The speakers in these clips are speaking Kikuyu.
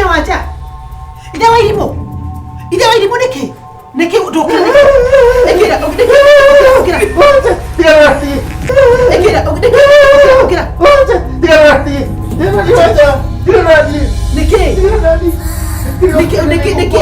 Ithe wanja. Ithe wa irimũ. Ithe wa irimũ nĩkĩ? Nĩkĩ ndũkĩra nĩkĩ? Ĩkĩra, nĩkĩ? Ũkĩra. Ĩkĩra, nĩkĩ? Ũkĩra. Nĩkĩ? Nĩkĩ, nĩkĩ, nĩkĩ?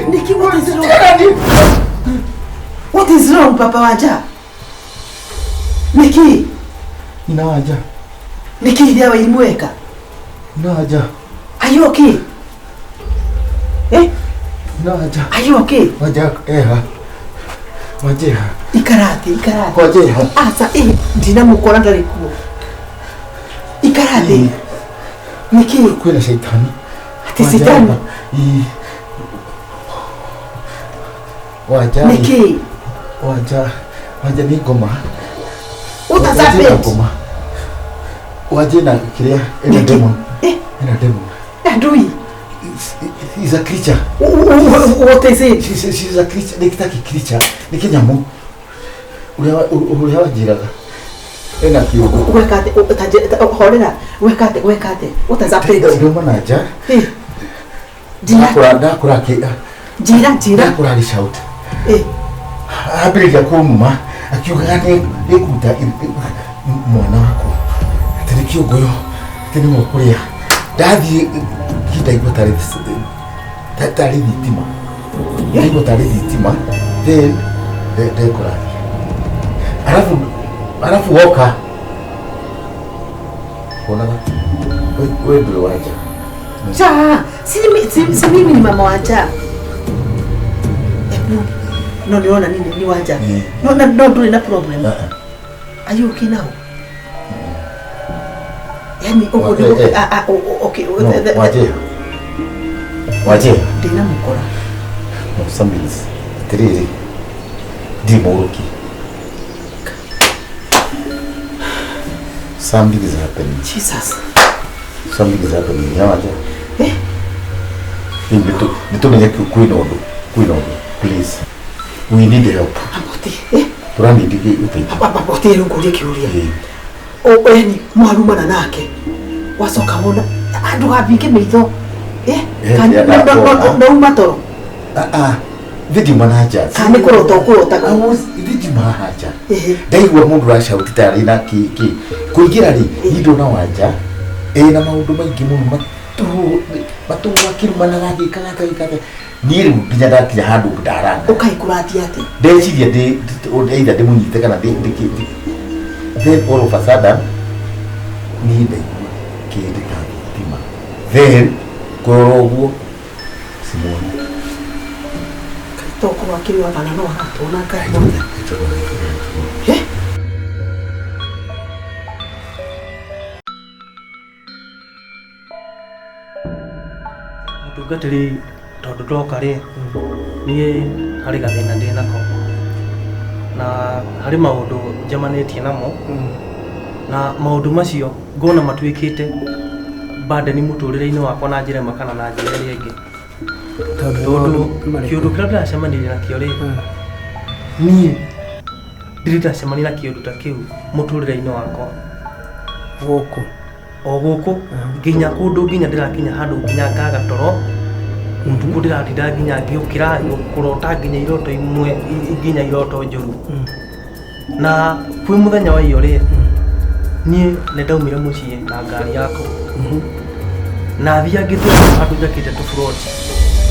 Nĩkĩ? Nĩkĩ, what is wrong? What is wrong, Papa Wanja? Nĩkĩ? Nina wanja. Nĩkĩ ithe wa irimũ weka? Nina wanja. Are you okay? Eh? Nina wanja. Are you okay? Wanja eha. Wanja eha. Ikara thĩ, ikara thĩ. Wanja eha. Aca, ĩ, ndinamũkora ndarĩ kuo. Ikara thĩ. Nĩkĩ? Kwĩna caitani. Atĩ caitani? Ĩ. Wanja. Nĩkĩ? Wanja. Wanja nĩ ngoma. What has Wanja na happened? ngoma. Wanja na kĩrĩa ĩna Nĩkĩ? demon. Eh, Ĩna demon. ndui. Is a creature. What is it? She's a creature. Nĩ ta creature. Nĩ kĩnyamũ. Ũrĩa ũrĩa wanjĩraga. Ĩna kĩũngũ. Weka atĩ, horera. Weka atĩ, weka atĩ. What has happened? Ndauma na nja. Eh. Njĩra, Ndakũra ndakũra akĩ njĩra, njĩra. ndakũra agĩcaut. Eh, Ambĩrĩria kũnuma akiugaga nĩ nĩngũruta mwana wakwa atĩ nĩ kĩũngũyũ atĩ nĩ mũkũrĩa ndathiĩ ndaigua tarĩ tarĩ thitima ndaigua tarĩ thitima then ndekora arabu arabu woka wonaga we ndũrĩ wanja. Ja, si, si, si mimi ni mama wa Ja. Ebu, no nĩrona nini ni wa Ja. No, no, no ndũrĩ na problem. Are you okay now? Yani ũguo nĩguo Eh, eh. ah, ah, okay. No, wajia. Wajia. Ndinamũkora. No, something is atĩrĩrĩ ndirĩ mũgũrũki. Something is happening. Jesus. Something is happening. Ya wajia. Eh? Nĩ tũmenye kwĩna ũndũ. Kwĩna ũndũ. Please. We need help. Amboti. Eh? Tũranindi ũteithio. Amboti rĩu ngũrie kĩũria. Ĩĩ. O yani mwarumana nake. Wacoka wona ndũgavinge maitho. Eh? Eh, Kana ndĩrenda kuona. no uma toro. Ah ah. Thĩ ndiuma na nja. Kana nĩ kũrota ũkũrotaga. I was thĩ ndiuma haha nja. Ehe. Ndaigua mũndũ ũracauti tarĩ na kĩ kĩ. Kũingĩra rĩ, niĩ ndona wanja ĩna maũndũ maingĩ mũno matũ matũ akĩrumanaga agĩkaga atĩa agĩkaga atĩa. Niĩ rĩu nginya ndakinya handũ ndaranga. Ũkai kũratia atĩa? Ndeciria ndĩ either ndĩmũnyite kana ndĩ ndĩ then all of a sudden niĩ ndaigua kĩndũ ta thitima then kũrora ũguo simuoni. Tokorwo akĩrĩ wa kana no aratwona Ngai mothe. Eh? Mũtungatĩri tondũ ndoka rĩ, niĩ harĩ gathĩna ndĩ nako na harĩ maũndũ njemanĩtie namo na maũndũ macio ngona matuĩkĩte burden mũtũrĩre-inĩ wakwa na njĩra ĩmwe kana na njĩra ĩrĩa ĩngĩ. Tondũ kĩũndũ kĩrĩa ndĩracemanirie nakĩo rĩ, niĩ ndirĩ ndacemania na kĩũndũ ta kĩu mũtũrĩre-inĩ wakwa. Gũkũ? O gũkũ nginya kũndũ nginya ndĩrakinya handũ nginya ngaga toro ũtukũ ndĩratinda nginya ngĩũkĩra kũrota nginya iroto imwe nginya iroto njũru. Na kwĩ mũthenya wa iyo rĩ, niĩ nĩ ndaumire mũciĩ na ngari yakwa na thiangĩte handũ njakĩte tũburoti,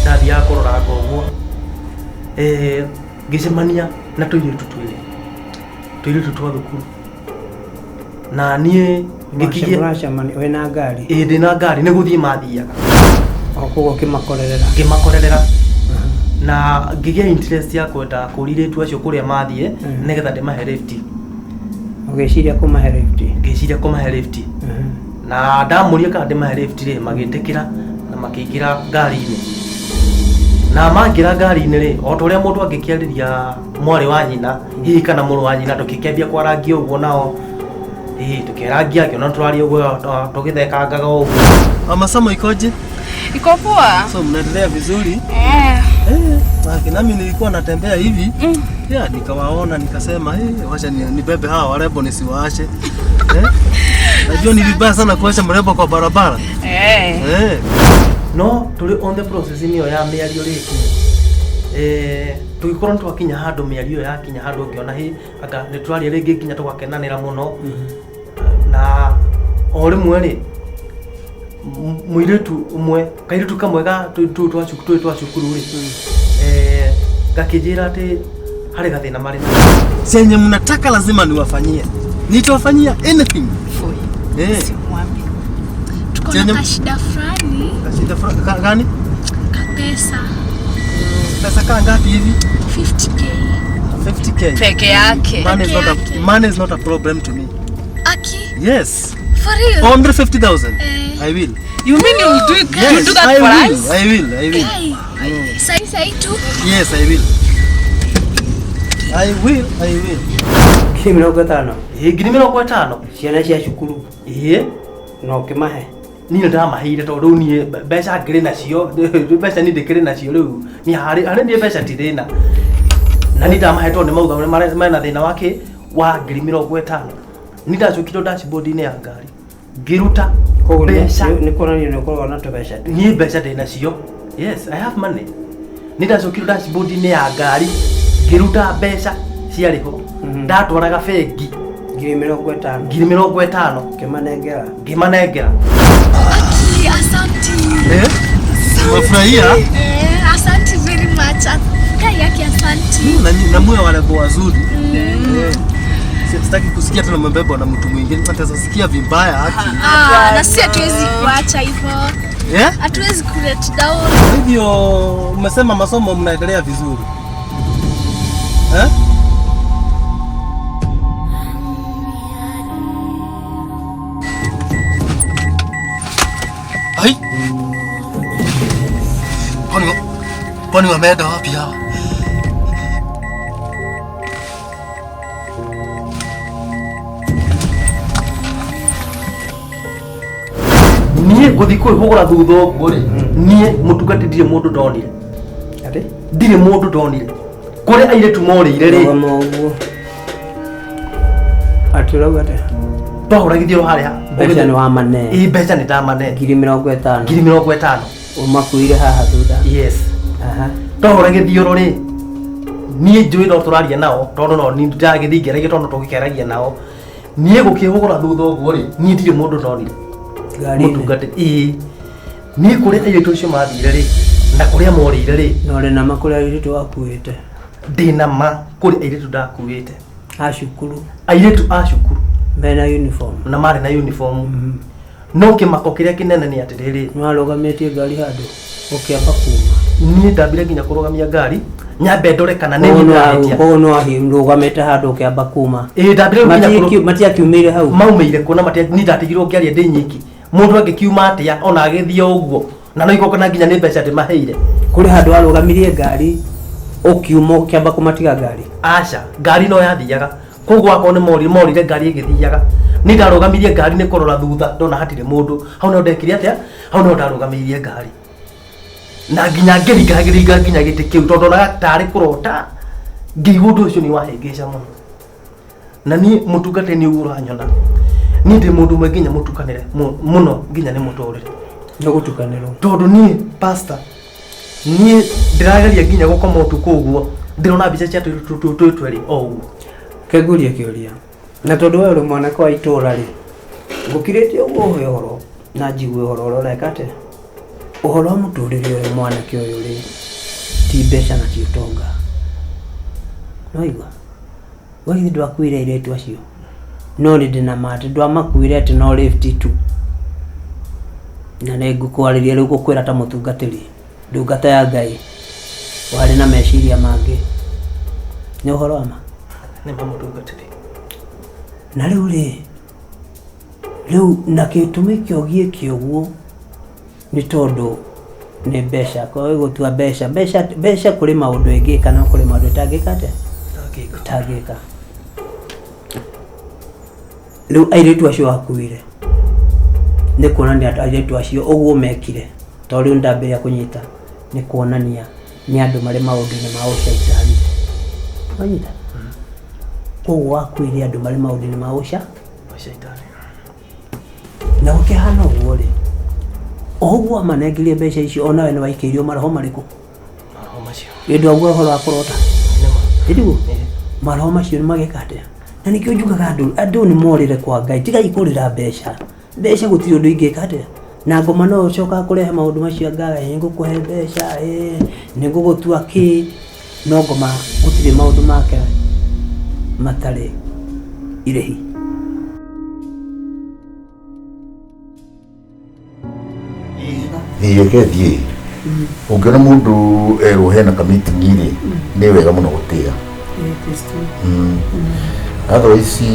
ndathiaga kũroranga ũguo, ngĩcemania na tũirĩtu twĩrĩ, tũirĩtu twa thukuru. Na niĩ ngĩkinyia Mũracemania wĩna ngari? Ĩĩ, ndĩna ngari, nĩ gũthiĩ mathiaga. O koguo ũkĩmakorerera? Ngĩmakorerera na ngĩgĩa interest ya kwenda kũria airĩtu acio kũrĩa mathiĩ nĩgetha ndĩmahe lift. Ũgĩciria kũmahe lift? Ngĩciria kũmahe lift. Na ndamũria kana ndĩmahe lift rĩ, magĩtĩkĩra na makĩingĩra ngari-inĩ. Na mangĩra ngari-inĩ rĩ, o ta ũrĩa mũndũ angĩkĩarĩria mwarĩ wa nyina hihi kana mũrũ wa nyina, tũgĩkĩambia kwarangia ũguo nao, ĩĩ, tũkĩarangia, ngĩona tũraria ũguo tũgĩthekangaga ũguo. Masomo ikoje? Iko poa. So mnaendelea vizuri? Eh. Eh, nami nilikuwa natembea hivi. Yeah, nikawaona nikasema, eh, wacha nibebe hawa warembo nisiwaache. Eh? Najua ni vibaya sana kuacha mrembo kwa barabara. Eh. Eh. No tũrĩ on the process ĩyo ya mĩario rĩ, tũgĩkorwo nĩ twakinya handũ, mĩario ĩyo yakinya handũ ngĩona hĩ anga nĩ tũraria rĩngĩ nginya tũgakenanĩra mũno. Na o rĩmwe rĩ, mũirĩtu ũmwe, kairĩtu kamwe ga tũ twa cukuru, twa cukuru rĩ, gakĩnjĩra atĩ harĩ gathĩna marĩ nako. Chenye mnataka lazima niwafanyie. Nitawafanyia anything. Foi. Eh. Simwambi. Tuko Chenye- na kashida fulani Shida gani? ka pesa. Pesa kaa ngapi hivi? 50K. 50K. Peke yake. Money is not a, Peke yake. money is not a problem to me. Aki, Yes. for real? 150,000. Eh. I will. You mean you will do it, Yes, you do that I for will. us? I will. I will. Kai. Sai sai tu. Yes, I will. I will. I will. 50,000? Ĩĩ, 50,000. Ciana cia cukuru? Ĩĩ. Na ũkĩmahe? Niĩ nĩ ndamaheire tondũ rĩu niĩ mbeca ngĩrĩ nacio, mbeca niĩ ndĩkĩrĩ nacio rĩu, niĩ harĩ niĩ mbeca ndirĩ na. Na niĩ ndamahe tondũ nĩ mauga mena thĩna wa kĩ wa 50,000. Niĩ ndacokire dashboard-inĩ ya ngari ngĩruta Koguo mbeca. nĩ kuonania nĩ ũkoragwo na tũbeca tu. Niĩ mbeca ndĩ nacio. Yes, I have money. Niĩ ndacokire dashboard-inĩ ya ngari ngĩruta mbeca ciarĩ ho. Ndatwaraga bengi. 50,000? 50,000. Ũkĩmanengera? Ngĩmanengera. Aki, asante. Eh? Umefurahia? Eh, asante very much. Kai yake asante. Na muwe warembo wazuri. Eh. Sitaki kusikia tena mmebebwa na mtu mwingine. Nitasikia vibaya haki. Ah, na si hatuwezi kuacha hivyo. Eh? Hatuwezi ku let down. Kwa hivyo umesema masomo mnaendelea vizuri. Eh? Ai. Kwani wameenda wapi hawa? Niĩ ngũthiĩ kwĩhũgũra thutha ũguo rĩ, niĩ mũtungati ndirĩ mũndũ ndonire. Atĩ? Ndirĩ mũndũ ndonire kũrĩa airĩtu morĩire rĩ. Rũgama ũguo. Atĩ ũrauga atĩa? Twahũragithio harĩa. Mbeca nĩ wamane? Ĩĩ, mbeca nĩ ndamane. 50,000? 50,000. Ũmakuire haha thutha? Yes. Aha. Twahũra gĩthiũrũ rĩ, niĩ njũĩ no tũraria nao tondũ no niĩ ndagĩthiĩ ngĩaragia tondũ tũgĩkĩaragia nao. Niĩ gũkĩhũgũra thutha ũguo rĩ, niĩ ndirĩ mũndũ ndonire. Ngari-inĩ? Mũtungati, ĩĩ, niĩ kũrĩa airĩtu acio mathire rĩ na kũrĩa morĩire rĩ. Na ũrĩ na ma kũrĩa airĩtu wakuĩte? Ndĩna ma kũrĩ airĩtu ndakuĩte. A cukuru? Airĩtu a cukuru. Mena uniform? Na marĩ na uniform. No kĩmako kĩrĩa kĩnene nĩ atĩrĩrĩ, Nĩ warũgamĩtie ngari handũ ũkĩamba kuma? Niĩ ndambire nginya kũrũgamia ngari nyambe ndore kana nĩ Koguo niĩ ndĩrahĩtia. Koguo nĩ warũgamĩte handũ ũkĩamba kuma? Ĩĩ, ndambire nginya Matiakiumĩire hau? Maumĩire kuona matia, niĩ ndatigirwo ngĩaria ndĩ nyiki. Mũndũ angĩkiuma atĩa ona agĩthiĩ o ũguo, na no igongona nginya nĩ mbeca ndĩmaheire. Kũrĩ handũ warũgamirie ngari ũkiuma ũkĩamba kũmatiga ngari? Aca, ngari no yathiaga, koguo akorwo nĩ morire ngari ĩgĩthiaga. Niĩ ndarũgamirie ngari nĩ kũrora thutha, ndona hatirĩ mũndũ hau. No ndekire atĩa? Hau no ndarũgamirie ngari na nginya ngĩringagĩringa nginya gĩtĩ kĩu tondũ ndonaga tarĩ kũrota. Ngĩigua ũndũ ũcio nĩ wahĩngĩca mũno. Na niĩ mũtungate nĩ ũguo ũranyona, niĩ ndĩ mũndũ ũmwe nginya mũtukanĩre mũno nginya nĩ mũtũrĩre. Nĩ gũtukanĩrwo? Tondũ niĩ pastor, niĩ ndĩrageria nginya gũkoma ũtukũ ũguo ndĩrona mbica cia twĩ twerĩ o ũguo. Kengurie kĩũria, na tondũ we ũrĩ mwanake wa itũũra rĩ, ngũkirĩte ũguo ũhe ũhoro na njigue ũhoro ũrĩa ũreka atĩa, ũhoro wa mũtũrĩre ũyũ. Mwanake ũyũ rĩ, ti mbeca na ti ũtonga. No igua we githĩ ndwakuire airĩtu acio? No nĩ ndĩna ma atĩ ndwamakuire atĩ no lift tu. Na nĩ ngũkwarĩria rĩu, ngũkwĩra ta mũtungatĩri, ndungata ya Ngai, warĩ na meciria mangĩ. Nĩ ũhoro wa ma? Nĩ ma, mũtungatĩri. Na rĩu rĩ, rĩu na gĩtũmi kĩa ũgiĩke ũguo nĩ tondũ nĩ mbeca, kwa gũtua mbeca, mbeca mbeca kũrĩ maũndũ ĩngĩka na kũrĩ maũndũ ĩtangĩka atĩa? Ndangĩka. Ĩtangĩka. Rĩu airĩtu acio akuire nĩ kuonania atĩ airĩtu acio ũguo mekire, tondũ rĩu nĩndambĩrĩria kũnyita, nĩ kuonania nĩ andũ marĩ maũndũ-inĩ ma ũcaitani. Wanyita? Koguo wakuire andũ marĩ maũndũ-inĩ ma ũca Ũcaitani. Na gũkĩhana ũguo rĩ, o ũguo amanengerie mbeca icio onawe nĩ waikĩirio maroho marĩkũ? Maroho macio. Ĩ ndwaigua ũhoro wa kũrota? Nĩma. Ĩtiguo? Maroho macio nĩ mageka atĩa? Na nĩkĩo njugaga andũ, andũ nĩ morĩre kwa Ngai, tigai kũrĩra mbeca. Mbeca gũtirĩ ũndũ ingĩka atĩa? Na ngoma no ũcokaga kũrehe maũndũ macio anga ĩ ngũkũhe mbeca, ĩ nĩ ngũgũtua kĩ, no ngoma gũtirĩ maũndũ make matarĩ irĩhi. Reke thiĩ ũngĩona mũndũ erwo hena ka-meeting rĩ, nĩ wega mũno gũtĩa. Otherwise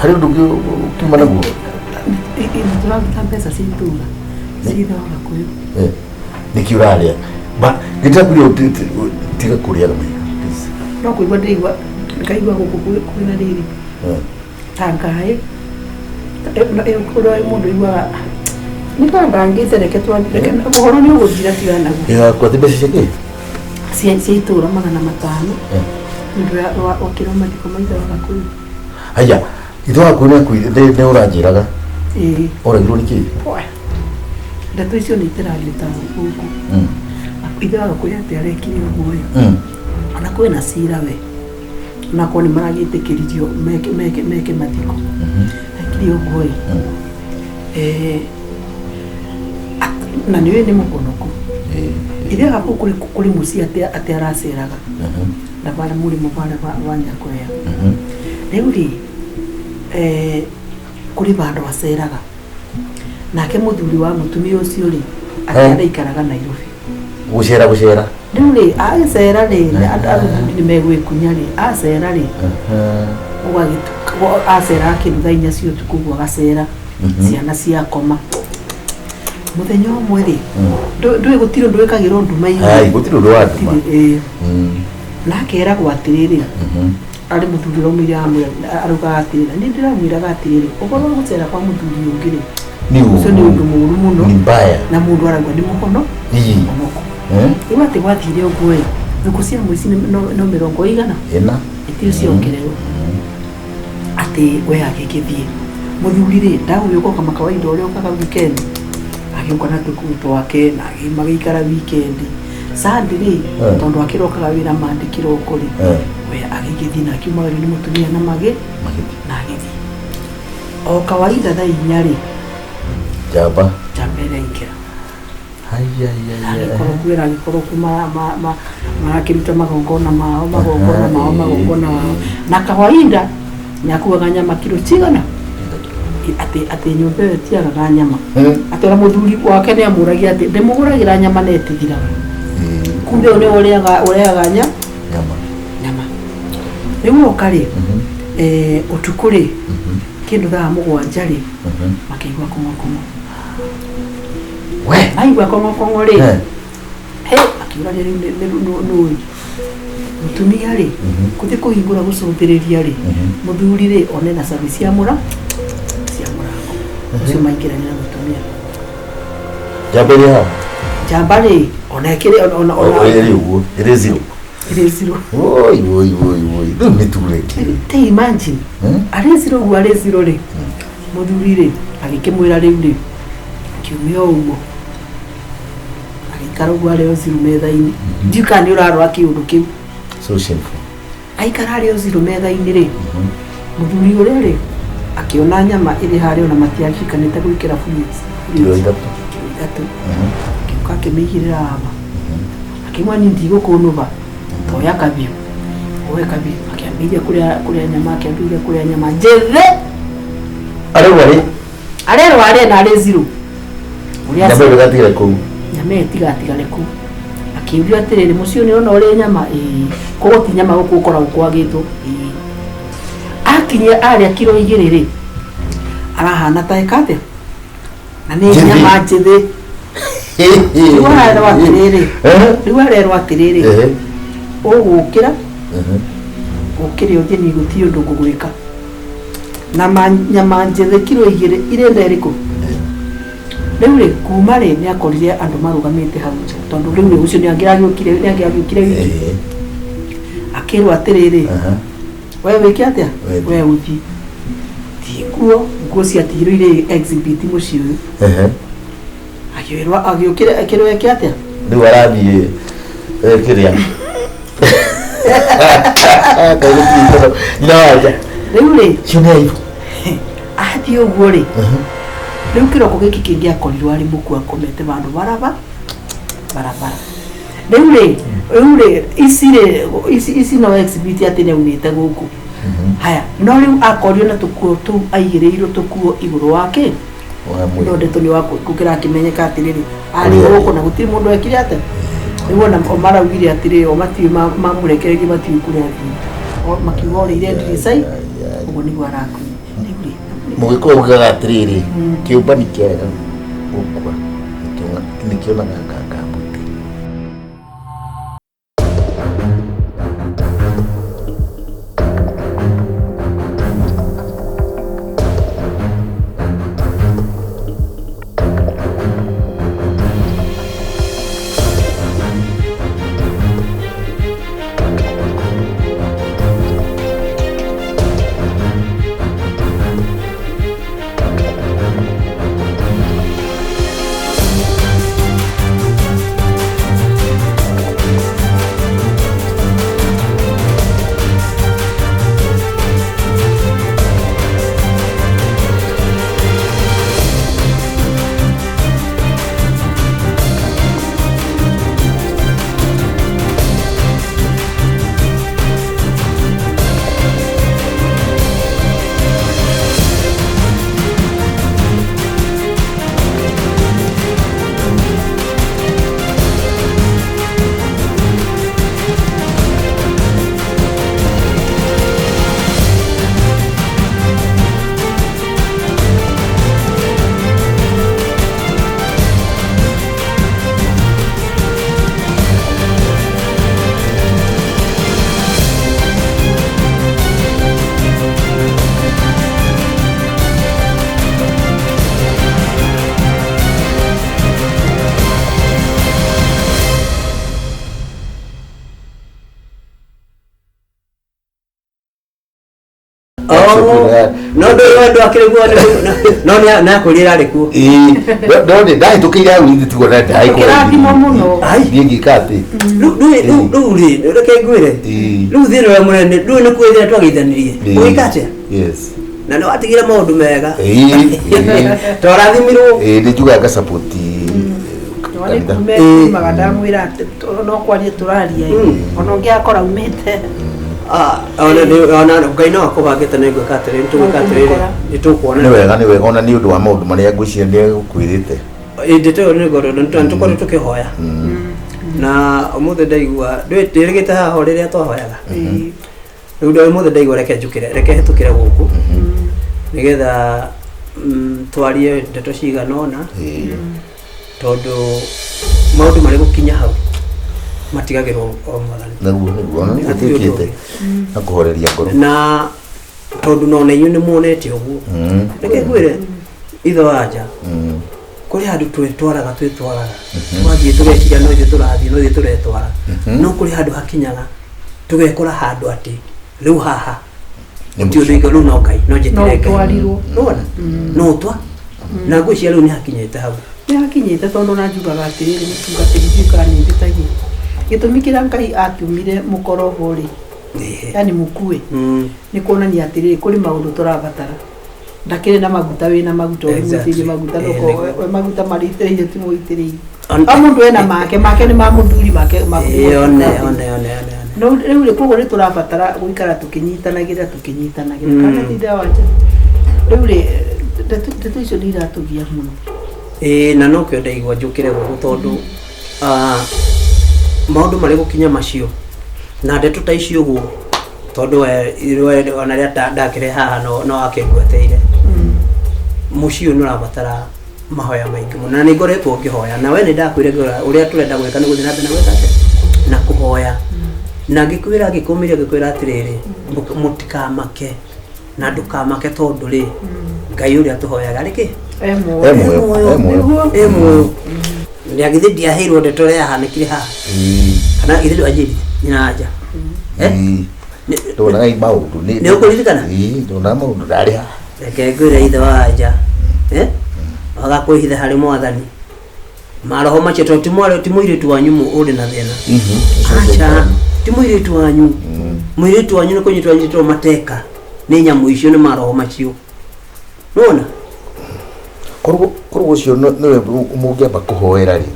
harĩ ũndũ ũngĩ ũkiuma naguo? Tũraruta mbeca cia itũra cia ithe wa Gakũyũ. Nĩkĩ ũrarĩa? Nĩndĩrakwĩra tiga kũrĩaga mahiga, please. No kũigua ndĩraigua ngaigua gũkũ kwĩna rĩrĩ ta ngaĩ ũrĩa mũndũ aiguaga nĩ ta ndangĩte reke reke ũhoro nĩ ũgũthira tigana naguo. Ĩgakua mbeca cia kĩ? Cia itũra 500 nĩ ũndũ wa wakĩrwo mathiko ma ithe wa Gakũyũ. Haya, ithe wa Gakũyũ nĩ ũranjĩraga. Ĩĩ. Oragirwo nĩ kĩ? Ndeto icio nĩ itiranĩta gũkũ. Ithe wa Gakũyũ atĩ arekire ũguo ĩ. Ona kwĩna cira we. Ona korwo nĩ maragĩtĩkĩririo meke meke meke mathiko. Ekire ũguo ĩ. Na nĩ ũĩ nĩ mũhonoku. Ithe wa Gakũyũ kũrĩ mũciĩ atĩ araceraga. Na barĩa mũrĩmo barĩa wa Nyakwea. Rĩu rĩ, kũrĩ vandũ aceraga. Nake mũthuri wa mũtumia ũcio rĩ, atĩ araikaraga Nairobi. Gũcera gũcera. Rĩu rĩ, agĩcera rĩ, athuri nĩ megwĩkunya rĩ, acera rĩ, gũgagĩtuka, aceraga kĩndũ thaa inya cia ũtukũ ũguo agacera, ciana ciakoma. Mũthenya ũmwe rĩ, ndũĩ gũtirĩ ũndũ wĩkagĩrwo nduma-inĩ. Ai, gũtirĩ ũndũ wa nduma. Na akeragwo atĩrĩrĩ, arĩ mũthuri ũrĩa araugaga atĩrĩrĩ, niĩ ndĩramwĩraga atĩrĩrĩ, ũhoro wa gũcera kwa mũthuri ũngĩ rĩ, ũcio nĩ ũndũ mũũru mũno. Ni mbaya. Na mũndũ arauga nĩ mũhono. Mũhonoko. Rĩu atĩ gwathire ũguo ĩ, thukũ cia mũici no mĩrongo ĩigana? Ĩna. Ĩtirĩ ciongererwo. Atĩ we agĩgĩthiĩ. Mũthuri rĩ, ndagũgĩũka kama kawaida ũrĩa ũkaga weekend. Agĩũka na tũkuo twake na magĩikara weekend. Sunday rĩ, tondũ akĩrokaga wĩra Monday kĩroko rĩ, we agĩgĩthiĩ na akiumagĩrio nĩ mũtumia na magĩ na agĩthiĩ. O kawaida thaa inya rĩ, Njamba. Njamba ĩraingĩra. Agĩkorwo kwĩra agĩkorwo ku marakĩruta magongona mao, magongona mao, magongona mao. Na kawaida nĩakuaga nyama kiro cigana? Atĩ atĩ nyũmba ĩyo ĩtiagaga nyama. Atĩ ona mũthuri wake nĩ amũragia atĩ ndĩmũgũragĩra nyama na ĩtithiraga. Kumbe ũyũ nĩwe ũrĩaga ũrĩaga nyama. Nyama. Rĩu oka rĩ, ũtukũ rĩ, kĩndũ thaa mũgwanja rĩ, makĩigua kong'okong'o. We. Maigua kong'okong'o rĩ, he akĩũrania rĩu nũ ũyũ. Mũtumia rĩ, gũthiĩ kũhingũra gũcũthĩrĩria rĩ, mũthuri rĩ, one na cabi cia cia mũrango. Ũcio maingĩrania na mũtumia. Njamba ĩrĩ haha? Njamba rĩ, ona ĩkĩrĩ ona ona Ĩrĩ ũguo, ĩrĩ zero. Ĩrĩ zero. Oi oi oi oi, rĩu nĩ ture kĩ. Te imagine. Arĩ zero ũguo arĩ zero rĩ. Mũthuri rĩ, agĩkĩmwĩra rĩu rĩ, kiumia ũguo. Agĩikara ũguo arĩ o zero metha-inĩ. Ndiũĩ kana nĩ ũrarora kĩũndũ kĩu. So shameful. Aikara arĩ o zero metha-inĩ rĩ, mũthuri ũrĩa rĩ, akĩona nyama ĩrĩ harĩa ona matiaririkanĩte gwĩkĩra fridge. Kiro ithatũ. Kiro ithatũ. Agĩũka akĩmĩigĩrĩra haha. Akĩmwĩra niĩ ndigũkũnũba, toya kabiũ. Oe kabiũ, akĩambĩrĩria kũrĩa nyama, akĩambĩrĩria kũrĩa nyama njĩthĩ. Arerwo arĩ? Arerwo arĩe na arĩ zero. Nyama ĩyo ndĩgatigare kũu. Nyama ĩyo ĩtigatigare kũu. Akĩũrio atĩrĩrĩ, mũciĩ ũyũ nĩũrona ũrĩ nyama? Ĩĩ. Koguo ti nyama gũkũ gũkoragwo kwagĩtwo? Ĩĩ. Akinyia arĩa kiro 2 rĩ, arahana ta eka atĩa? Na nĩ Njĩthĩ. nyama njĩthĩ. Rĩu arerwo atĩrĩrĩ, Eh? rĩu arerwo atĩrĩrĩ, Eh. ũgũkĩra Mhm. ũkĩre ũthiĩ nĩ gũtirĩ ũndũ ngũgwĩka. Na nyama njĩthĩ kiro 2 irĩ nda ĩrĩkũ? Rĩu rĩ, kuma rĩ, nĩ akorire andũ marũgamĩte hau nja, tondũ rĩu rĩ, ũcio nĩ angĩragĩũkire, nĩ angĩragĩũkire wiki. Eh. Akĩrwo atĩrĩrĩ, Aha. we wĩke atĩa? We We ũthiĩ. Thiĩ nguo, nguo ciatigirwo irĩ exhibit mũciĩ ũyũ. Ehe. Agĩĩrwo, agĩũkĩra, akĩrwo eke atĩa? Rĩu arathiĩ kĩrĩa Kaĩ gũtirĩ ithomo. Nyina wanja Rĩu rĩ, cio nĩ aibu. athiĩ ũguo rĩ, rĩu kĩroko gĩkĩ kĩngĩ akorirwo arĩ mũkuo akomete vandũ baraba barabara. Rĩu rĩ, rĩu rĩ, ici rĩ, ici ici no exhibit atĩ nĩ aumĩte gũkũ. Haya, no rĩu akorio na tũkuo tũu aigĩrĩirwo tũkuo igũrũ wake, Wa mwĩrĩ. no ndeto nĩ wa kũrakĩmenyeka atĩrĩrĩ, arĩ Ũrĩa. gũkũ na gũtirĩ mũndũ ekire atĩa. Rĩu ona o maraugire atĩrĩrĩ, o matiũĩ mamũrekererie matiũĩ kũrĩa athiĩ. O makiuga orĩire ndirica-inĩ, ũguo nĩguo arakuire. Rĩu rĩ, Mũgĩkũyũ augaga atĩrĩrĩ, kĩũmbani kĩarega gũkua nĩkĩonaga nganga mũtĩ. No ndå andå akĩrĩ kuo no nĩ akwĩrire arĩ kuo. Ĩĩ, no nĩ ndahĩtũkĩire hau ithe tiguo na Ũkĩrathimwo mũno. Niĩ ngĩka atĩ Rĩu rĩu rĩ, reke ngwĩre, Ĩĩ. rĩu thĩna ũrĩa mũnene rĩu nĩ kwĩthĩra twageithanirie Ĩĩ. ũgĩka atĩa Yes. na nĩ watigire maũndũ mega. Ĩĩ, ĩĩ. Twarathimirwo. Ĩĩ, nĩ njugaga ngasupport kanitha. Nĩkumaga ndamwĩra atĩ no kwaria tũraria ĩ. Ona ũngĩ akora umĩte. Ah, ona nĩ- ona Ngai no akũbangĩte nĩ ngwĩka atĩrĩrĩ, nĩ tũgwĩka atĩrĩrĩ, Nĩũkũmũkora. nĩ tũkuona. Nĩ wega, nĩ wega ona nĩ ũndũ wa maũndũ marĩa ngwĩciria nĩ egũkwĩrĩte. Ĩĩ, ndeto ĩyo nĩ ngorwo nĩ tũkorwo tũkĩhoya na ũmũthĩ ndaigua ndĩrĩgĩte haha o rĩrĩa twahoyaga. Rĩu ndĩ ũmũthĩ ndaigua reke njũkĩre, reke hĩtũkĩre gũkũ nĩgetha twarie ndeto cigana ũna, Ĩĩ. tondũ maũndũ marĩ gũkinya hau matigagĩrwo o Mwathani. Naguo nĩguo ona nĩ Hatirĩ ũndũ gũtuĩkĩte ũngĩ. na kũhoreria ngoro. Na tondũ nona inyuĩ nĩ muonete ũguo, reke ngwĩre ithe wa nja, kũrĩ handũ twĩtwaraga twĩtwaraga twathiĩ tũgeciria no ithuĩ tũrathiĩ no ithuĩ tũretwara, no kũrĩ handũ hakinyaga tũgekora handũ atĩ rĩu haha Nĩ gũtirĩ ũndũ ingĩ, rĩu no Ngai no No njĩtĩre Ngai. ũtwarirwo. Nĩwona? No ũtwa na ngwĩciria rĩu nĩ hakinyĩte hau. Nĩ hakinyĩte tondũ ona njugaga atĩrĩrĩ, mũtungatĩri ndiũĩ kana nĩ njĩtagia. Gĩtũmi kĩrĩa Ngai atũmire mũkorwo ho rĩ, yani mũkue, nĩ kuonania atĩrĩrĩ, kũrĩ maũndũ tũrabatara. Ndakĩrĩ na maguta, wĩna maguta, ũrĩ Exactly. mũitĩrĩrie maguta, Eh, ndũkorwo nĩguo. we maguta marĩitĩrĩirio ti mũitĩrĩrie. On- O mũndũ ena make, make nĩ ma mũthuri, make maku nĩ Ĩĩ, ma one mũtumia. one one one one. No rĩu rĩ, koguo nĩ tũrabatara gũikara tũkĩnyitanagĩra tũkĩnyitanagĩra. Kana ti ndawa nja. Rĩu rĩ, ndeto icio nĩ iratũgia mũno. Ĩĩ, na nokĩo ndaigua njũkĩre gũkũ tondũ maũndũ marĩ gũkinya macio na ndeto ta icio ũguo Tondũ we ona rĩrĩa ndakĩrĩ haha no akĩngweteire. Mũciĩ ũyũ nĩ ũrabatara mahoya maingĩ mũno na nĩ ngoretwo ngĩhoya na we nĩ ndakwĩra ngĩũra ũrĩa tũrenda gwĩka nĩ gũthiĩ na mbere na gwĩka atĩa na kũhoya na ngĩkwĩra ngĩkũmĩria ngĩkwĩra atĩrĩrĩ mũtikamake na ndũkamake tondũ rĩ Ngai ũrĩa tũhoyaga rĩ kĩ E muoyo. E muoyo, e muoyo. E muoyo na githĩ ndiaheirwo ndeto ĩrĩa yahanĩkire haha kana githĩ ndwanjĩrire nyina anja? Eh? Ndonaga maũndũ. Nĩ ũkũririkana? Ĩĩ, ndonaga maũndũ ndarĩ haha. Reke ngwĩre ithe wa anja, eh? Waga kwĩhitha harĩ mwathani maroho macio tondũ ti mwarĩ ti mũirĩtu wanyu ũrĩ na thĩna. Aca, ti mũirĩtu wanyu. Mũirĩtu wanyu nĩ kũnyitwo anyitĩtwo mateka nĩ nyamũ icio, nĩ maroho macio nĩwona. Korwo ũcio nĩwe mũngĩamba kũhoera rĩ,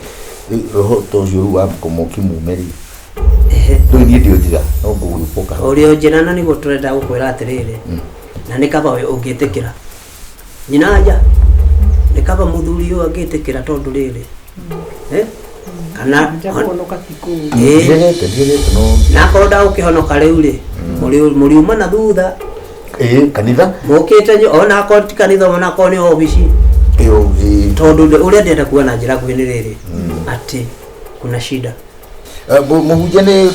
roho ta ũcio rĩu wa kũmũkimume rĩ. Ehe. Rĩu niĩ ndio njĩra no ngũgũka. Ũrĩ o njĩra na nĩguo tũrenda gũkwĩra atĩrĩrĩ, na nĩ kaba we ũngĩtĩkĩra nyina anja, nĩ kaba mũthuri ũyũ angĩtĩkĩra tondũ rĩrĩ, eh? Kana Nja kũhonoka ti kũũru. Ĩĩ. Ndiregete no. Na akorwo ndagũkĩhonoka rĩu rĩ, mũriuma na thutha. Ĩĩ, kanitha. Mũkĩte ona akorwo ti kanitha, ona akorwo nĩ obici. Ĩyo, ĩĩ. Tondũ ũrĩa ndĩrenda kuga na njĩra nguhĩ nĩ rĩrĩ, atĩ kuna shida. Mũhunjia nĩ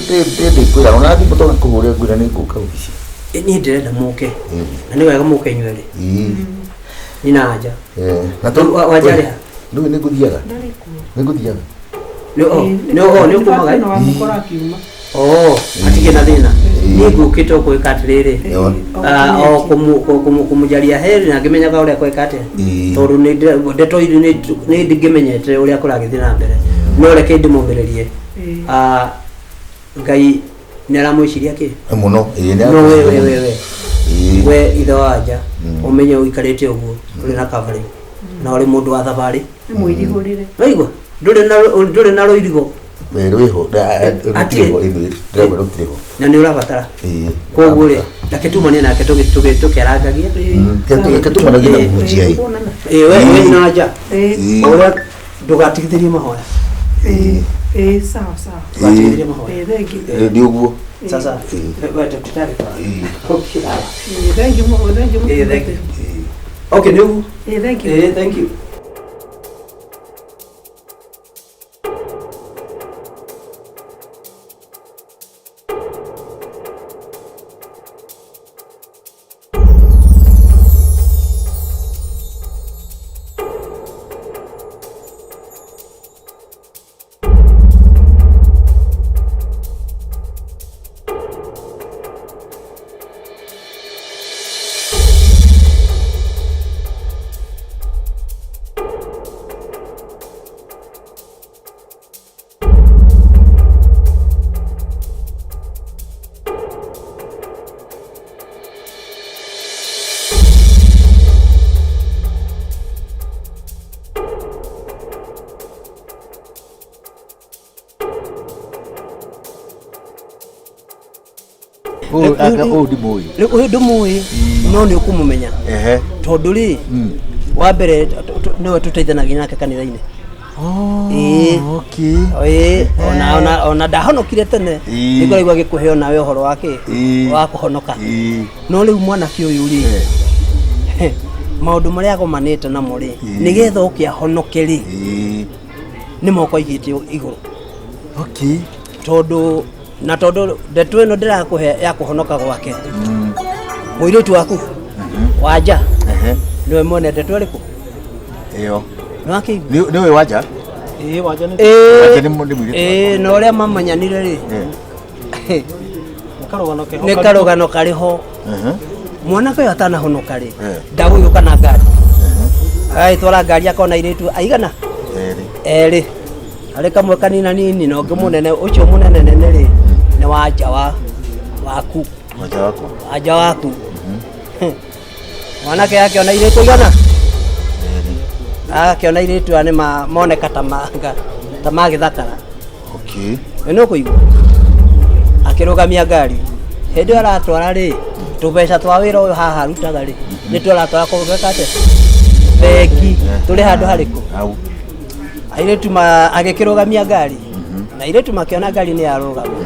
ndĩkwĩra ona thimũ toka kũhũrĩra ngwĩra nĩ ngũka obici. Niĩ ndĩrenda mũke na nĩ wega mũke inyuerĩ. Nyina anja. Na Wanja arĩ ha? Rĩu nĩ ngũthiaga. Ndarĩ kuo. Nĩ ngũthiaga. Nĩ ũkumaga? Nĩ wamũkora akiuma. Oh, hatikĩ na thĩna. Niĩ ngũkĩte o gwĩka atĩrĩrĩ, Ĩyo. O kũmũjaria heri na ngĩmenyaga ũrĩa kweka atĩa. Ĩĩ. Tondũ nĩ ndeto iria nĩ ndingĩmenyete ũrĩa kũragĩthiĩ na mbere, no reke ndĩmũmĩrĩrie. Ngai nĩ aramwĩciria kĩ Mũno. Ĩĩ, nĩ no we we we we Ĩĩ. we ithe wa anja, ũmenye ũikarĩte ũguo ũrĩ na covering na ũrĩ mũndũ wa thabarĩ. Nĩ mwĩrigũrĩre. Waigua ndũrĩ na rũirigo. Ĩĩ, rwĩho. Rũtirĩ ho, ĩĩ, ndĩraigua rũtirĩ ho. Na nĩ ũrabatara. Ĩĩ. Koguo rĩ, reke tumanie nake tũkĩarangagia. Reke tumanagie na mũhunjia ĩ. Kuonana. Ĩĩ, we na anja. Ĩĩ. Ũrĩa ndũgatigithĩrie mahoya. Ĩĩ. Ĩĩ, sawa sawa. Ndũgatigithĩrie mahoya. Ĩĩ, thank you. Ĩĩ, nĩ ũguo. Sasa Ĩĩ. we tũtarĩ. Ĩĩ. Okay. Ĩĩ, thank you mũno, thank you. Ĩĩ, thank you. Okay, nĩ ũguo. Ĩĩ, thank you. Ĩĩ, thank you. Ũyũ ndimũĩ. Rĩu ũyũ ndũmũĩ no nĩ ũkũmũmenya. Ehe. Tondũ rĩ, wa mbere nĩwe tũteithanagia nake kanitha-inĩ. Ĩĩ. Okay. Ĩĩ, ona ndahonokire tene. Ĩĩ. Nĩguo raigua gĩkũhe onawe ũhoro wa kĩ Ĩĩ. wa kũhonoka. Ĩĩ. No rĩu mwanake ũyũ rĩ, maũndũ marĩa agomanĩte namo rĩ, Ĩĩ. nĩgetha oke ahonoke rĩ, Ĩĩ. nĩ moko aigĩte igũrũ. Okay. Tondũ na tondũ ndeto ĩno ndĩrakũhe ya kũhonoka gwake, mũirĩtu waku wanja Ehe. nĩwe mwene ndeto ĩrĩkũ? Ĩyo. Nĩwakĩigua? Nĩ ũyũ wanja? Ĩĩ, wanja nĩ Wanja nĩ mũirĩtu. Ĩĩ, na ũrĩa mamenyanire rĩ, Eh. nĩ karũgano keho. Nĩ karũgano karĩ ho. Ehe. Mwanake ũyũ atanahonoka rĩ, Eh. ndagũgĩũka na ngari, agagĩtwara ngari akona airĩtu aigana? Erĩ. Erĩ, harĩ kamwe kanina nini na ũngĩ mũnene. Ũcio mũnene nene rĩ, nĩ wanja wa waku. Wanja wakwa. Wanja waku. Mwanake akĩona airĩtu aigana? Erĩ. Agakĩona airĩtu aya nĩ moneka ta manga ta magĩthakara. Okay. Nĩ ũkũigua akĩrũgamia ngari hĩndĩ ĩyo aratwara rĩ, tũbeca twa wĩra ũyũ haha arutaga rĩ, nĩ tũratwara kũgeka atĩa bengi tũrĩ handũ harĩkũ. Hau. Airĩtu ma agĩkĩrũgamia ngari na airĩtu makĩona ngari nĩ yarũgama.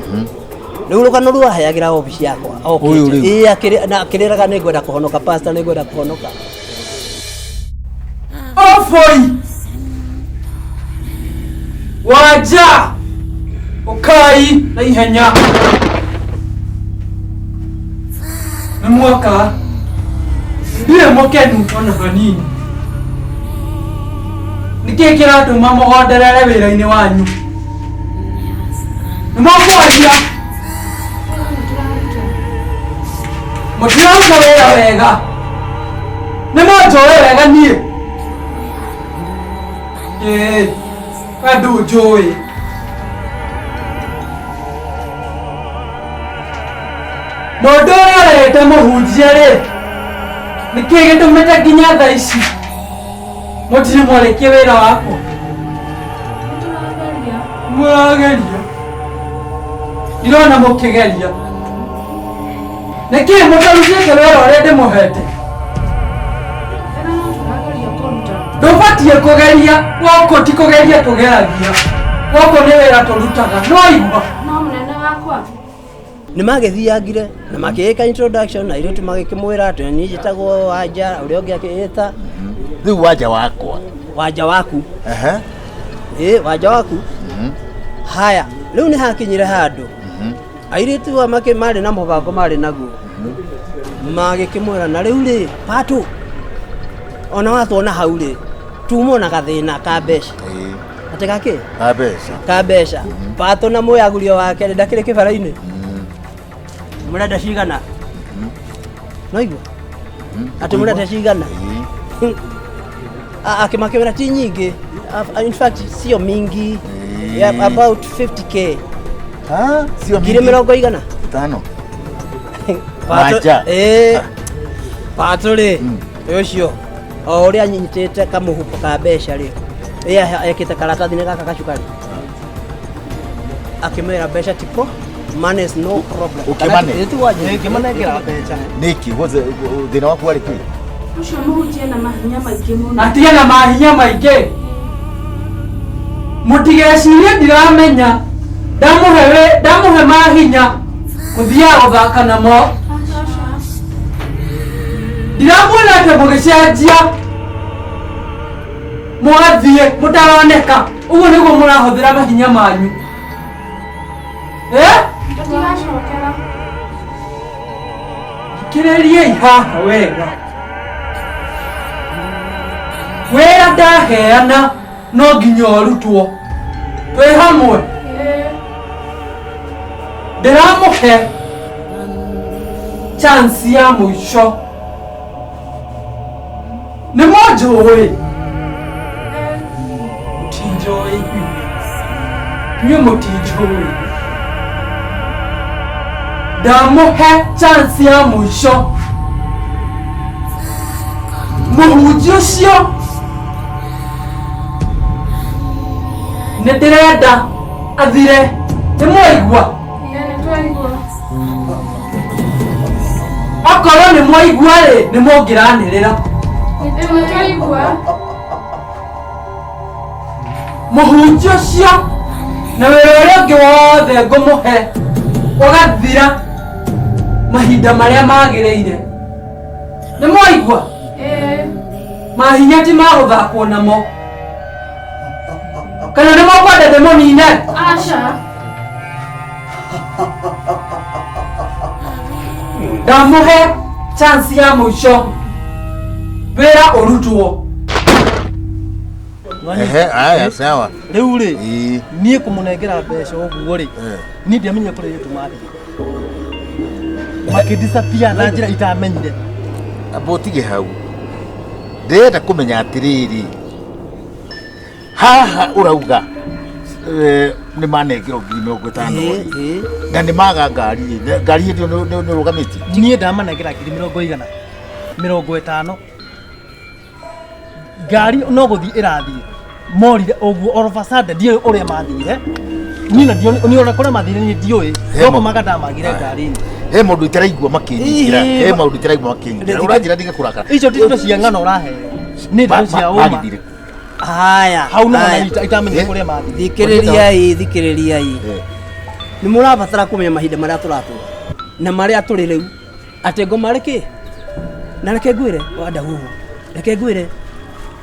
Rĩu rũgano rwaheagĩra obici yakwa. Ũyũ rĩu. Ĩĩ akĩrĩ na akĩrĩraga nĩ ngwenda kũhonoka pastor nĩ ngwenda kũhonoka. Ofoi wanja ukai na ihenya nĩ mwaka ndirĩ mũkenu ona hanini nĩkĩ kĩratũma mũgonderere wĩra-inĩ wanyu nĩ mũkwaria mũtiraruta wĩra wega nĩ mũnjũĩ wega niĩ ĩĩ we ndũnjũĩ mũndũ ũrĩa ũrehete mũhunjia rĩ nĩkĩ gĩtũmĩte nginya thaa ici mũtirĩ mwarĩkie wĩra wakwa mũrageria ndirona mũkĩgeria nĩkĩ mũtarutĩte wĩra ũrĩa ndĩmũhete ndũbatiĩ kũgeria gũkũ ti kũgeria tũgeragia gũkũ nĩ wĩra tũrutaga no igua No mũnene wakwa. Nĩ magĩthiangire na makĩĩka introduction na airĩtu magĩkĩmwĩra atĩ niĩ njĩtagwo Wanja ũrĩa ũngĩ akĩĩta Rĩu wanja wakwa. Wanja waku. Ehe. Ĩĩ wanja waku. Haya rĩu nĩ hakinyire handũ airĩtu aya makĩ marĩ na mũbango marĩ naguo magĩkĩmwĩra na rĩu rĩ patũ ona watuona hau rĩ tumwo na gathĩna ka mbeca Ĩĩ. atĩ gakĩ Ka mbeca. ka mbeca patũ na mwĩagurio wake rĩ ndakĩrĩ kĩbara-inĩ mũrenda cigana noigua atĩ mũrenda cigana Ĩĩ. Akĩmakĩwĩra ti nyingĩ in fact sio mingi. Ĩĩ. Yeah, about 50K. Ah, sio ngiri mingi. mĩrongo igana Tano. Patũ- Wanja. Ĩĩ. Patũ rĩ ũcio o ũrĩa anyitĩte kamũhuko ka mbeca rĩ ĩ ekĩte karatathi-inĩ gaka gacukari akĩmwĩra mbeca tipo money is no problem. Ũkĩmane? Kana ti wanjĩra? Ngĩmanengera mbeca. Nĩkĩ? What's the thĩna waku warĩ kĩ? Ũcio mũhunjia na mahinya maingĩ mũno. atige na mahinya maingĩ mũtigecirie ndiramenya ndamũhe ndamũhe mahinya mũthiaga gũthaka namo ndiramuona atĩ mũgĩcenjia mũgathiĩ mũtaroneka ũguo nĩguo mũrahũthĩra mahinya manyu eh? Tũtigacokera. Thikĩrĩriai haha wega wĩra ndaheana no nginya ũrutwo twĩ hamwe ndĩramũhe chance ya mũico nĩ mũnjũĩ mũtinjũĩ inyuĩ mũtinjũĩ ndamũhe chance ya mũico mũhunjia ũcio nĩ ndĩrenda athire nĩ mwaigua Nĩ twaigua. okorwo nĩ mwaigua rĩ nĩ mũngĩranĩrĩra Nĩ twaigua. mũhunjia ũcio na wĩra ũrĩa ũngĩ wothe ngũmũhe ũgathira mahinda marĩa magĩrĩire nĩ mwaigua Ĩĩ. mahinya ti ma gũthakwo namo kana nĩ mũkwenda ndĩmũnine Aca. ndamũhe chance ya mũico wĩra ũrutwo Ehe, aya sawa. Rĩu rĩ Ĩĩ. niĩ kũmũnengera mbeca ũguo rĩ Eh. niĩ ndiamenyire kũrĩa airĩtu mathiĩ makĩdisappear na njĩra itamenyire. Amba ũtige hau. Ndĩrenda kũmenya atĩrĩrĩ. Haha ũrauga nĩ manengerwo ngiri mĩrongo ĩtano Ĩĩ, rĩ. ĩĩ. Na nĩ maga ngari rĩ. Ngari hĩndĩ ĩyo nĩ ũrũgamĩtie. Niĩ ndamanengera ngiri mĩrongo igana mĩrongo ĩtano ngari no gũthiĩ ĩrathiĩ morire ũguo all of a sudden ndiũĩ ũrĩa mathire niĩ na ndiũĩ niĩ ona kũrĩa mathire niĩ ndiũĩ He no ma- kũmaka ndamagire ngari-inĩ He maũndũ itaraigua makĩnyingĩra. Ĩĩ, He ma- maũndũ itaraigua makĩnyingĩra. Ũranjĩra ndige kũrakara. icio ti ndeto cia ng'ano ũraheo nĩ ndeto cia ũma Magithire. Haya hau nĩho haya. na itamenyire Eh. kũrĩa mathire thikĩrĩriai thikĩrĩriai Eh. Nĩ mũrabatara kũmenya mahinda marĩa tũratũra na marĩa tũrĩ rĩu atĩ ngoma rĩ na reke ngwĩre wadahuhu reke ngwĩre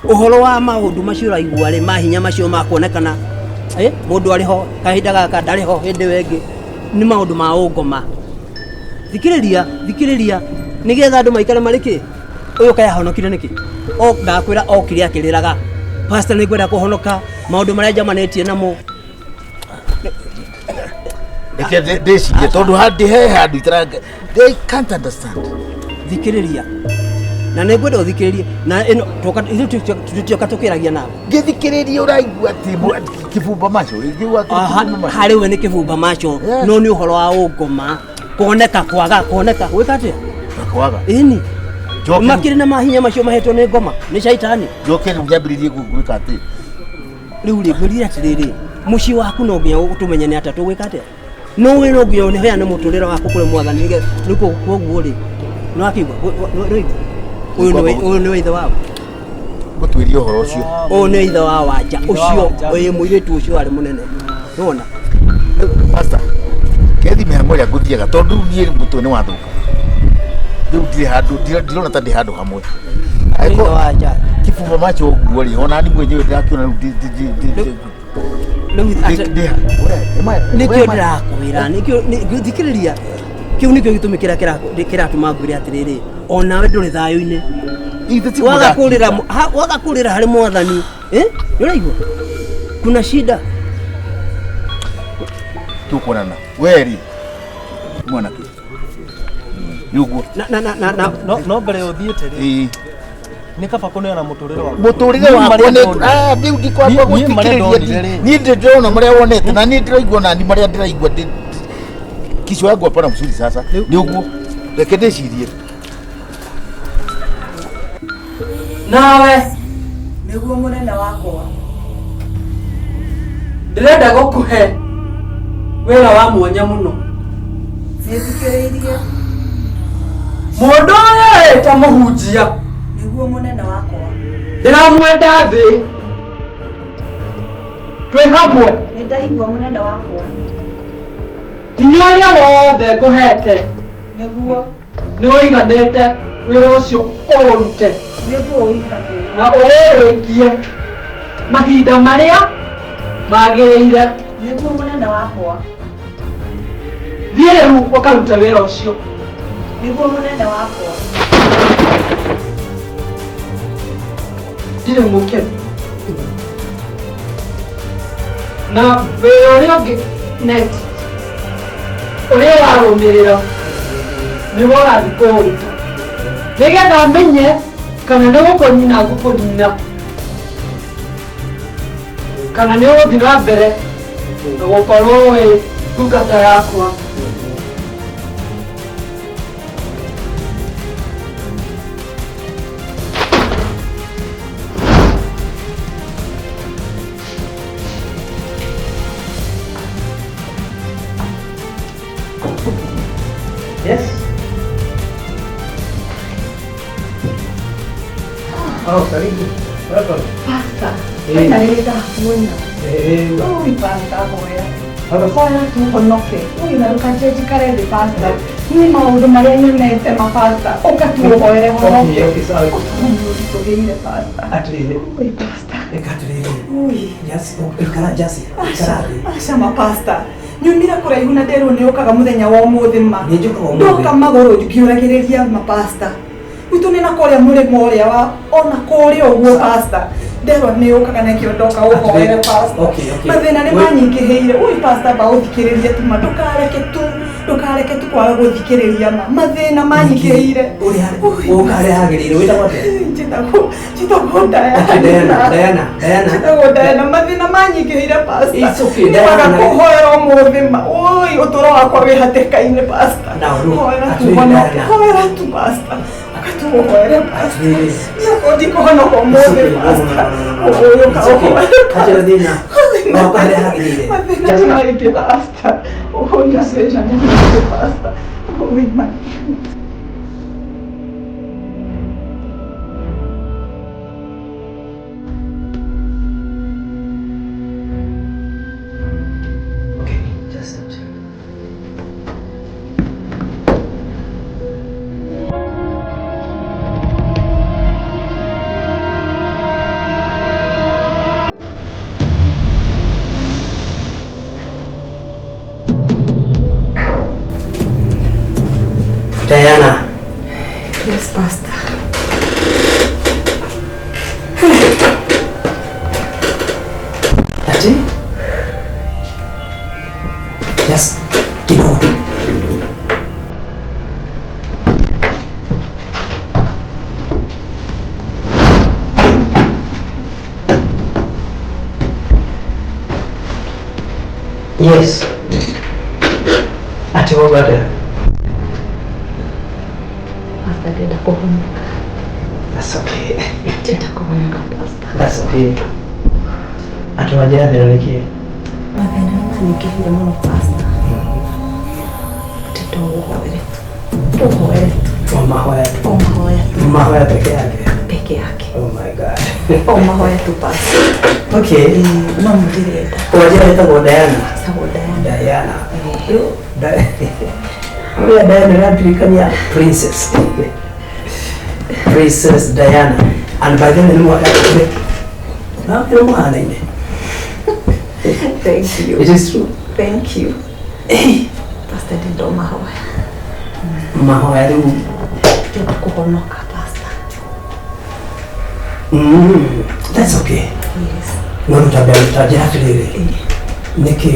ũhoro wa maũndũ macio ũraigua rĩ mahinya macio ma kuonekana mũndũ arĩ ho kahinda gaka ndarĩ ho hĩndĩ ĩyo ĩngĩ nĩ maũndũ ma ũngoma thikĩrĩria thikĩrĩria nĩgetha andũ maikare marĩ kĩ ũyũ kaĩ ahonokire nĩkĩ ndakwĩra okire akĩrĩraga pastor nĩ ngwenda kũhonoka maũndũ marĩa njamanĩtie namo Reke ndĩcirie tondũ handĩ he handũ itara they can't understand. Thikĩrĩria na nĩ ngwenda ũthikĩrĩrie na ĩno tũtioka tũkĩragia nawe ngĩthikĩrĩria ũraigua atĩ kĩbumba macho ngĩigua kĩbumba macho harĩ we nĩ kĩbumba macho no nĩ ũhoro wa ũngoma kuoneka kwaga kuoneka gwĩka atĩa kwaga ĩni makĩrĩ na mahinya macio mahetwo nĩ ngoma nĩ caitani njoke rĩu ngĩambĩrĩrie gwĩka atĩ rĩu rĩ ngwĩrire atĩrĩrĩ mũciĩ waku no nginya ũtũmenye nĩ atĩa tũgwĩka atĩa no wĩ no nginya ũheane mũtũrĩre waku kũrĩ mwathani rĩu koguo rĩ nĩ wakĩigua ũyũ nĩ ithe wao ngũtuĩrie ũhoro ũcio ũyũ nĩ ithe wa wanja ũcio ĩ mũirĩtu ũcio arĩ mũnene nĩwona pastor kethi mĩhang'o ĩrĩa ngũthiaga tondũ rĩu niĩ mũtwe nĩ wathũka rĩu ndirĩ handũ ndirona ta ndĩ handũ hamwe kĩbumba macho ũguo rĩ ona ni mwenyewe ndĩrakĩona rĩu nĩkĩo ndĩrakwĩra nĩkĩo thikĩrĩria kĩu nĩkĩo gĩtũmi kĩrĩa kĩratũma ngwĩre atĩrĩrĩ onawe ndũrĩ thayũ-inĩ waga kũrĩra harĩ mwathani nĩũraigua kuna shida tũkuonana weri mwanake nĩũguo no mbere ũthiĩte rĩ nĩ kaba kũneana mũtũrĩre wakwa mũtũrĩre wakwa nĩ rĩu ndikwamba gũthikĩrĩria niĩ ndĩrona marĩa wonete na niĩ ndĩraigua nani marĩa ndĩraigua kichwa yangu hapana mzuri sasa nĩ ũguo reke ndĩcirie nawe nĩguo mũnene wakwa ndĩrenda gũkũhe wĩra wa mwanya mũno nĩthikĩrĩirie mũndũ ũyũ ta mũhunjia nĩguo mũnene wakwa ndĩramwenda thĩ twĩ hamwe nĩndaigua mũnene wakwa hinya ũrĩa wothe ngũhete nĩguo nĩũiganĩte wĩra ũcio ũũrute nĩguo ũiganĩte na ũũrĩkie mahinda marĩa magĩrĩire nĩguo mũnene wakwa thiĩ rĩu ũkarute wĩra ũcio nĩguo mũnene wakwa ndirĩ mũkenu na wĩra ũrĩa ũngĩ next ũrĩa ũrarũmĩrĩra nĩguo ũrathiĩ kũũruta nĩgetha menye kana nĩ gũkũnina ngũkũnina kana nĩ ũgũthiĩ na mbere na gũkorwo wĩ ndungata yakwa. Yes. Oh, karibu. Welcome. Pastor. Finally ndakuona. Ui pastor hoya. Hoya tuhonoke. Ui na rukanje njikare thĩ pastor. Ni maũndũ marĩa nyonete ma pastor. Ũka tuhoere honoke. Okay, sawa. Tũgĩire pastor. Atĩrĩrĩ. Ui pastor. Eka atĩrĩrĩ. Ui. Yes, ikara Jasi. Ikara thĩ. Aca ma pastor. Nyumira kũraihu na nderwo nĩ ũkaga mũthenya wa ũmũthĩ ma. Nĩ njũkaga ũmũthĩ. Ndoka magũrũ ngĩũragĩrĩria ma pastor. Gwitũ nĩ na kũrĩa mũrĩmo ũrĩa wa ona kũrĩa ũguo pastor. Nderwo nĩ ũkaga nakĩo ndoka ũhoere pastor. Mathĩna nĩ manyingĩhĩire. Ui pastor ba ũthikĩrĩrie tu ma ndũkareke tu kwaga gũthikĩrĩria ma. Mathĩna manyingĩhĩire. Ũrĩa ũka harĩa hagĩrĩire wĩtagwo atĩa? Njĩtagwo Diana. Diana. Njĩtagwo Diana. Mathĩna manyingĩhĩire pastor. It's okay, Nĩ waga Diana. kũhoera ũmũthĩ ma. Ui ũtũũro wakwa wĩ hatĩka-inĩ pastor. Hoera tu honoke. Hoera tu pastor. Akatuhoere pastor. Niĩ ndikũhonoka ũmũthĩ pastor. Ũyũ ũka ũhoere. Hatirĩ thĩna. Ũka harĩa hagĩrĩire. Mathĩna nĩ maingĩ pastor. Ui mathĩna nĩ maingĩ pastor. Ui ma. Okay, just sit. Diana. Yes, Pastor. Ati? Yes, kidogo tu. Yes. Ati wauga atĩa? Pastor, ndĩrenda kũhonoka. That's okay. Ndĩrenda kũhonoka, Pastor. That's okay. Ati wanjĩra thĩna nĩ kĩĩ? Mathĩna nĩ manyingĩhire mũno, Pastor. Ndĩrenda ũhoere tu. Ũhoere tu. O mahoya tu. O mahoya tu. Mahoya peke yake. Peke yake. Oh my God. O mahoya tu, Pastor. Okay. No ndĩrenda. Wanjĩra wĩtagwo Diana. Wĩtagwo Diana. Diana. Ũrĩa Diana ĩrandirikania princess. Princess Diana. And by then nĩ mũhanaine. Thank you. It is true. Thank you. Pastor, ndĩrenda o mahoya. Mahoya rĩu. Ndĩrenda kũhonoka, Pastor. That's okay. Yes. No tanjĩra atĩrĩrĩ. Nĩkĩ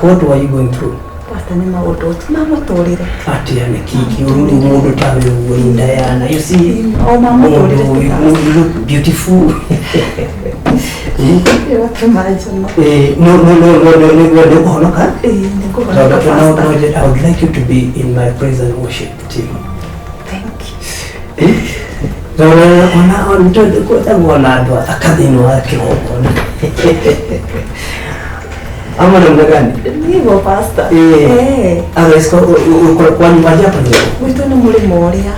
what were you going through? Pastor, nĩ maũndũ ma mũtũrĩre. Atia nĩkĩ kĩũru rĩu mũndũ tawe ũguo rĩu Diana. You see, O ma mũtũrĩre tu, mũndũ Pastor. you look beautiful. Ĩratũma njono. Eh, no no no no no nĩguo nĩ ũkũhonoka? Ĩĩ, nĩ Tondũ ngũhonoka, no, no, Pastor. I would like you to be in my praise and worship team. Thank you. Tondũ ona kwetagwo na andũ athaka thĩinĩ wa kĩgongona. Ama namna gani? Nĩguo, Pastor. Eh. Eh. Otherwise, kwani wanjia hapa ni Gwitũ nĩ mũrĩmo ũrĩa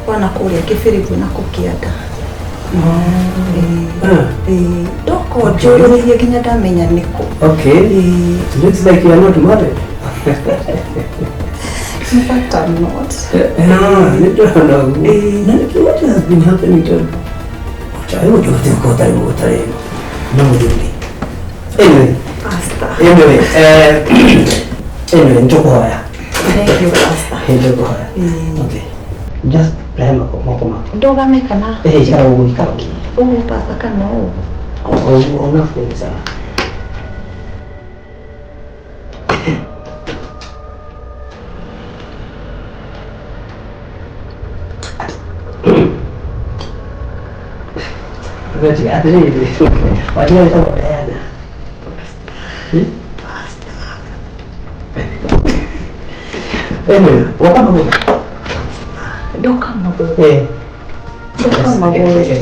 wana kũrĩa kĩbĩrĩgu na kũkĩanda. Ĩĩ, ndoko njũrĩrĩrie nginya ndamenya nĩkũ. Okay. It looks like you are not married. In fact, I'm not. No, nĩndĩrona ũguo. Na nĩkĩ what has been happening to ũtarĩ ũndũ ũtarĩ ũtarĩ ũtarĩ na mũthuri. Anyway, Pastor. anyway, anyway, nĩtũkũhoya. Thank you, Pastor. Nĩtũkũhoya. Okay. Just rehe moko moko maku. Ndũgame kana? Eh, ikara ũguo, ikara ũguo. Ũguo, Pastor, kana ũũ? Ũguo, unafikiri sawa. Ngoja, atĩrĩrĩ, wajua wĩtagwo Diana. Anyway, woka magũrũ. Ndoka magũrũ. Eh. Ndoka magũrũ.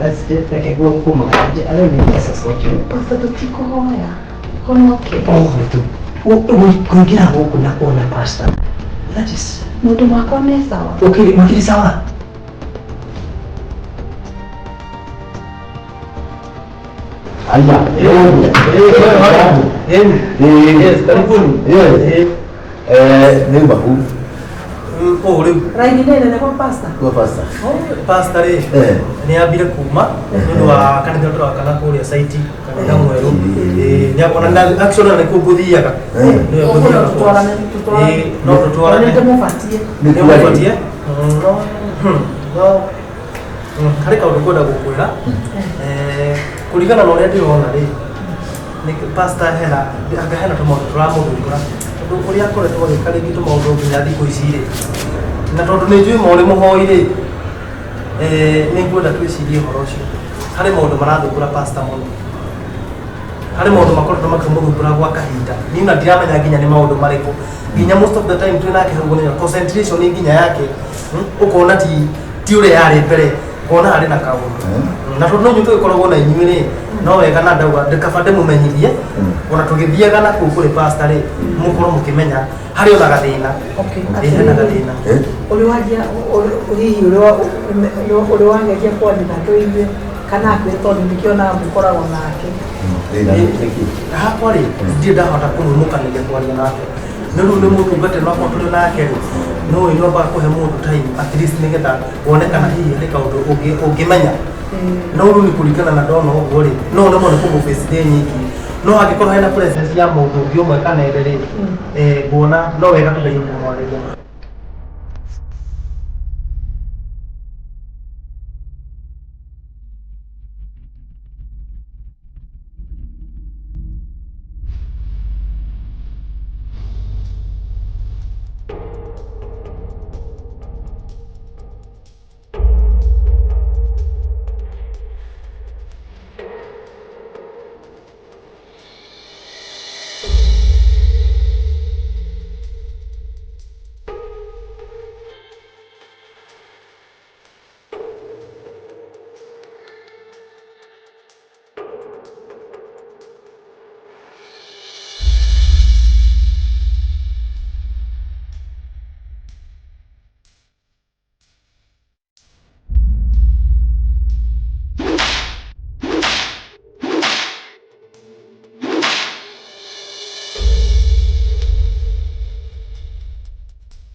That's it. Reke kuma. I don't need this as what you. Pastor, tũtikũhoya. Honoke. Oh, tu. Kũingĩra gũkũ na kuona pastor. That is Maũndũ makwa me sawa. Okay, makiri sawa. Aya. Yes, karibuni. Yes. Eh, nĩ uma kũ? Kũu rĩu Raini nĩ nene kwa pastor. Kwa pastor. Pastor rĩ Eh. nĩ ambire kuma nĩ ũndũ wa kanitha tũrakana kũrĩa saiti kanitha mwerũ. Ĩĩ, nĩ ona actually ona nĩkuo ngũthiaga. Nĩwe ngũthiaga kũu. Tũtwarane, tũtwarane. Ĩĩ, no tũtwarane. Nĩ ndĩmũbatie. Nĩ mũbatie. No, no, harĩ kaũndũ ngwenda gũkwĩra. Kũringana na ũrĩa ndĩrona rĩ, nĩ pastor hena anga hena tũmaũndũ tũramũthumbũra tondũ ũrĩa akoretwo agĩka rĩngĩ tũmaũndũ nginya thikũ ici rĩ, na tondũ nĩ njũĩ ma ũrĩ mũhoi rĩ, nĩ ngwenda twĩcirie ũhoro ũcio. Harĩ maũndũ marathumbũra pastor mũno, harĩ maũndũ makoretwo makĩmũthumbũra gwa kahinda. Niĩ ona ndiramenya nginya nĩ maũndũ marĩkũ, nginya most of the time twĩ nake hau nĩ concentration nginya yake, ũkona ti ũrĩa yarĩ mbere, ũkona harĩ na kaũndũ. Na tondũ no inyuĩ tũgĩkoragwo na inyuĩ rĩ, no wega na ndauga ndĩkaba ndĩmũmenyithie ona tũgĩthiaga na kũu kũrĩ pastor rĩ, mũkorwo mũkĩmenya harĩ ona gathĩna. Okay. Ĩ, hena gathĩna. Ũrĩ waria hihi ũrĩ wageria kwaria nake ũigue kana akwĩre tondũ nĩkĩonaga mũkoragwo nake. Hakwa rĩ, ndirĩ ndahota kũmũkanĩria kwaria nake nĩ rĩu nĩ mũtungata wakwa tũrĩ nake rĩ, no ĩ nĩwambaga kũhe mũndũ time at least nĩgetha wone kana hihi harĩ kaũndũ ũngĩmenya. No rĩu nĩ kũringana na ndona ũguo rĩ, no nemwo nĩ kũmũface ndĩ nyiki, no angĩkorwo hena presence ya mũndũ ũngĩ ũmwe kana erĩ rĩ, nguona no wega tũgerie kũmwarĩria.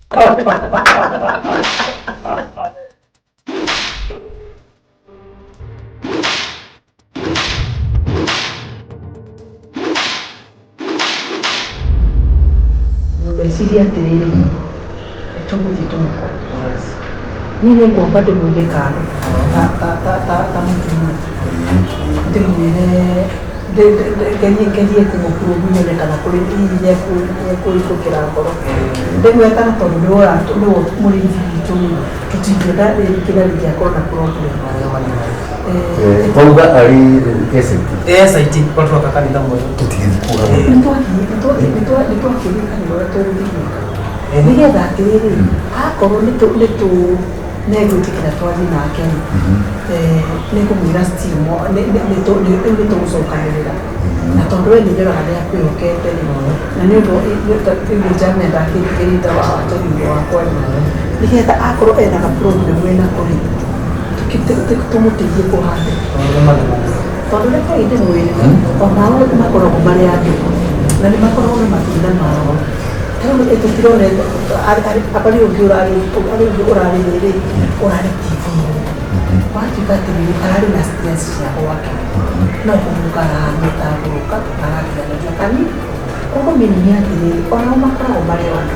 Ngwĩciria atĩrĩrĩ, tũgũthiĩ tũmũkore. Niĩ nĩ ngwamba ndĩmwĩre kando ta mũtumia, ndĩmwĩre ngerie kũmũprove nyone kana kũrĩ hihi nĩekũhingũkĩra ngoro. Ndĩmwĩre kana tondũ nĩwe mũrĩithi witũ rĩ, tũtingĩenda rĩngĩ na rĩngĩ akorwo na problem. Twauga arĩ SIT. SIT kwa twaka kanitha mwerũ. Tũtigĩthiĩ kuga. Nĩtwakĩrĩkanĩra ũrĩa tũgũthiĩ gwĩka nĩgetha atĩrĩrĩ, akorwo nĩtũ nĩegwĩtĩkĩra twathiĩ nake rĩ, nĩngũmwĩra still rĩu nĩtũgũcokanĩrĩra, na tondũ we nĩnyonaga nĩakwĩhokete rĩ, na nĩ ũndũ rĩu njame ndakĩrĩta wa njorua wakwa rĩ, nĩgetha akorwo ena ga problem enako rĩ, tũmũteithie kũhanda, tondũ rekei ndĩmwĩre onao makoragwo marĩ andũ na nĩ makoragwo na mathĩna mao. Rĩu tũtirona arĩ ũngĩ ũrarĩ ũrarĩ rĩrĩ ũrarĩ TV-inĩ, watuĩka atĩrĩrĩ, ararĩ na stress cia gwake, no kũhurũka aramĩtambũrũka aratiganĩria kani. Koguo meaning nĩ atĩrĩrĩ, onao makoragwo marĩ o andũ,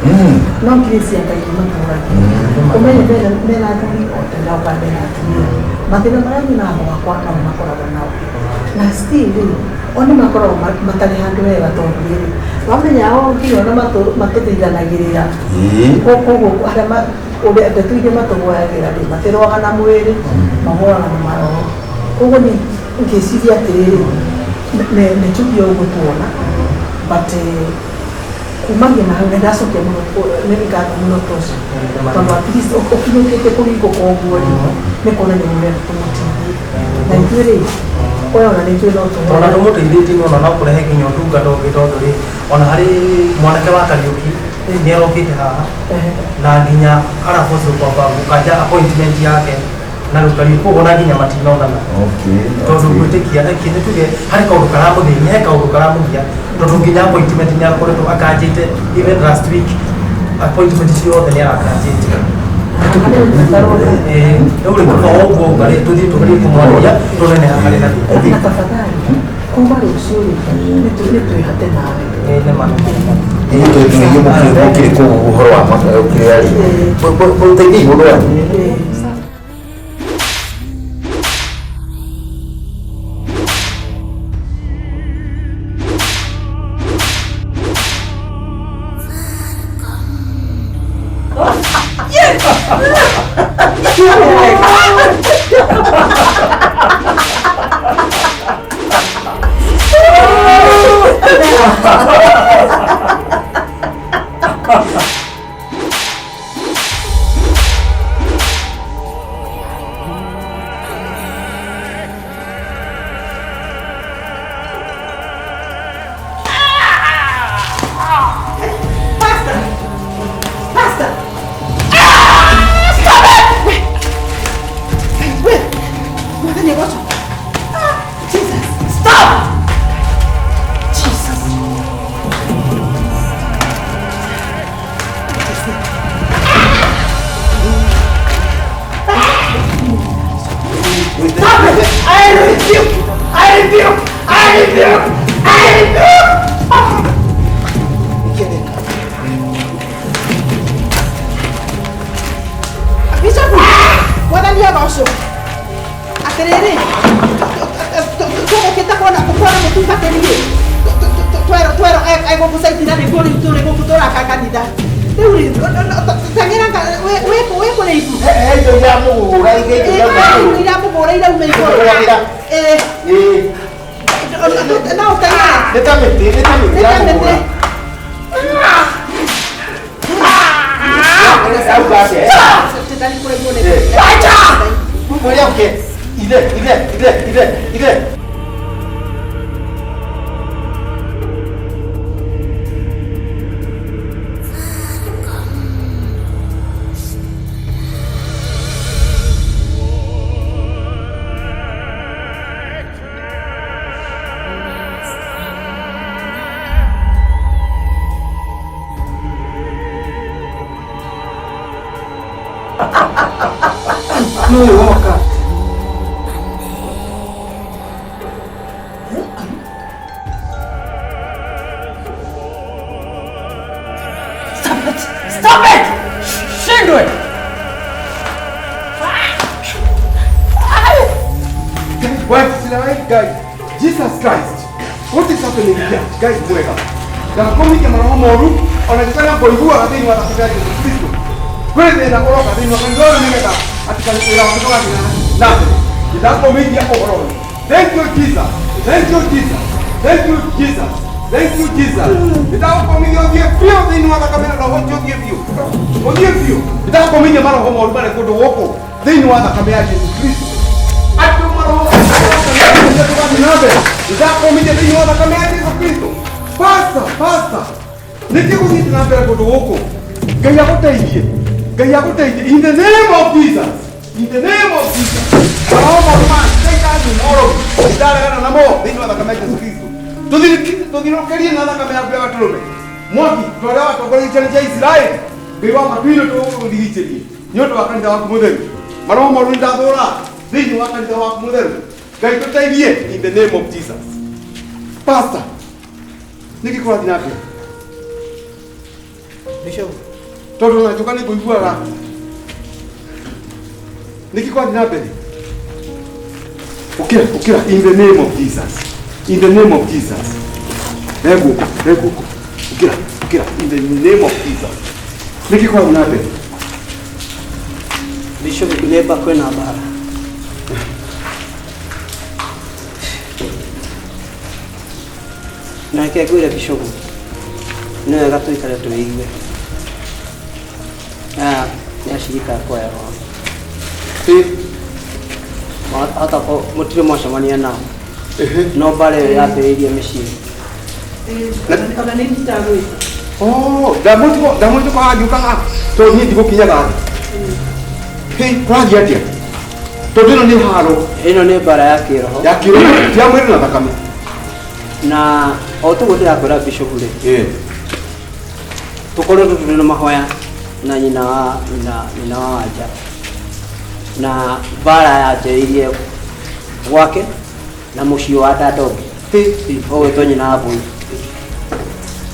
no grace ya Ngai ĩmatũragia. Ũmenye mena athuri o ta nao kana mena atumia, mathĩna marĩa nyonaga gwakwa nao makoragwo nao, na still rĩ, o nĩ makoragwo matarĩ handũ hega, tondũ rĩrĩ wamenya o nginya ona matũthithanagĩrĩra. Koguo harĩa ũrĩa ndeto iria matũgwayagĩra rĩ, matirwaga na mwĩrĩ, magũaga na maroho. Koguo nĩ ngĩciria atĩrĩrĩ, nĩ tũthiĩ ũguo tuona, but kumagia na hau nĩ ndacokia mũno, nĩ ngatho mũno tocio, tondũ at least ũkinyũkĩtie kũringũka ũguo rĩ, nĩ kuonania mũrenda tũmũteithie, na ithuĩ rĩ, we ona nĩ ithuĩ no Tondũ tũmũteithĩtie mũno no kũrehe nginya ũtungata ũngĩ, tondũ rĩ, ona harĩ mwanake wa Kariũki nĩ arokĩte haha na nginya arabocwo kwamba gũkanja appointment yake na rĩu Kariũki, koguo na nginya matinonana, tondũ gwĩtĩkia nĩ tuge harĩ kaũndũ karamũthĩnia, he kaũndũ karamũgia, tondũ nginya appointment nĩ akoretwo akanjĩte, even last week appointment ciothe nĩ arakanjĩte. Rĩu rĩ, kuuma ũguo ũguo rĩ, tũthiĩ tũgerie kũmwarĩria tuone nĩ harĩ na thĩna. Na tafadhali kuma rũciũ rĩ, nĩ twĩhate nawe. Nĩ ma. Ithuĩ twĩthiĩ mũkĩrĩ kũu ũhoro wa kĩrĩa rĩ, mũteithiei mũndũ wanyu. Pastor! Pastor! Ah! Stop it! Wait! Wait! Mwathani agocwo. Ah! Jesus! Stop! Jesus! Stop it! I rebuke! I rebuke! I rebuke! I rebuke! Ah! Bishop, mwathani agocwo. Atĩrĩrĩ, tũgũkĩte kuona kuona mũtungatĩri rĩ, twerwo egũgũcaitina nĩguo rĩu tũrĩ gũkũ tũraka kanitha. Rĩu rĩ, teng'era wĩ kũrĩ ibu. Indo iramũgũra. Iramũgũra irauma igũrũ. No ũteng'ere. Nĩ ta mĩtĩ, nĩ ta mĩtĩ Nĩ ta mĩtĩ. iramũgũra. Auga atĩa? Mwĩre oke. Ithe, ithe, ithe, ithe, ithe. Nũ woka? Stop it! Stop it! Shindwe! Guys, guys, Jesus Christ. What is happening here? Guys, mwega. Ndakomithia maroho moru ona gĩkana kũiguaga thĩinĩ wa thakame ya Jesu Kristo. Kwĩ thĩna ũroka thĩinĩ wa kanitha ũyũ nĩgetha atĩ wĩra wake ndũgathiĩ na mbere. Ndakomithia ũhoro ũyũ. Thank you Jesus. Thank you Jesus. Thank you Jesus. Thank you Jesus. Ndakomithia ũthiĩ biũ thĩinĩ wa thakame na roho ũcio ũthiĩ biũ. Ũthiĩ biũ. Ndakomithia maroho moru marĩ kũndũ gũkũ thĩinĩ wa thakame ya Jesu Kristo. Andũ maroho tũgathiĩ na mbere. Ndakomithia thĩinĩ wa thakame ya Jesu Kristo. Pastor, pastor, nĩkĩ gũthiĩte na mbere kũndũ gũkũ? Ngai agũteithie. Ngai agũteithie. In the name of Jesus. In the name of Jesus. Maroho moru ma Shaitani moro. Ndaregana namo thĩinĩ wa thakame ya Jesu Kristo. Tũthirũkĩrie na thakame yaku ya gatũrũme. Mwaki tũrĩa watongoretie ciana cia Isiraeli. Ngai wa matuinĩ tũgũthirĩrie. Nĩ ũndũ wa kanitha waku mũtheru. Maroho moru nĩndathũra thĩinĩ wa kanitha waku mũtheru. Ngai tũteithie in the name of Jesus. Pastor, nĩkĩ kũrathiĩ na mbere? Bishop, Tondũ na njoka nĩngũiguaga. Nĩkĩ kũrathiĩ na mbere? Ũkĩra, ũkĩra in the name of Jesus. In the name of Jesus. Reguoko, reguoko. Ũkĩra, ũkĩra in the name of Jesus. Nĩkĩ kũrathiĩ na mbere? Bishop neba kwĩna mbara. Na reke ngwĩre Bishop, nĩ wega tũikare twĩigue. Aya nĩ acirika akwa ya roho. Hata mũtirĩ mwacemania nao. No mbara ĩyo yambĩrĩirie mĩciĩ. Ona nĩ nditagwĩta. Oh, ndamũtiko agĩũka haha tondũ niĩ ndigũkinyaga thĩ. Hĩ, kũrathiĩ atĩa? Tondũ ĩno nĩ haro. Ĩno nĩ mbara ya kĩroho. Ya kĩroho, ti ya mwĩrĩ na thakame. Na o toguo ndĩrakwĩra Bishop rĩ, tũkoretwo tũrĩ na mahoya na nyina wa nyina wa Wanja. Na mbara yanjĩrĩirie gwake na mũciĩ wa dada ũngĩ. Ũgwĩtwo nyina wa Mbũi.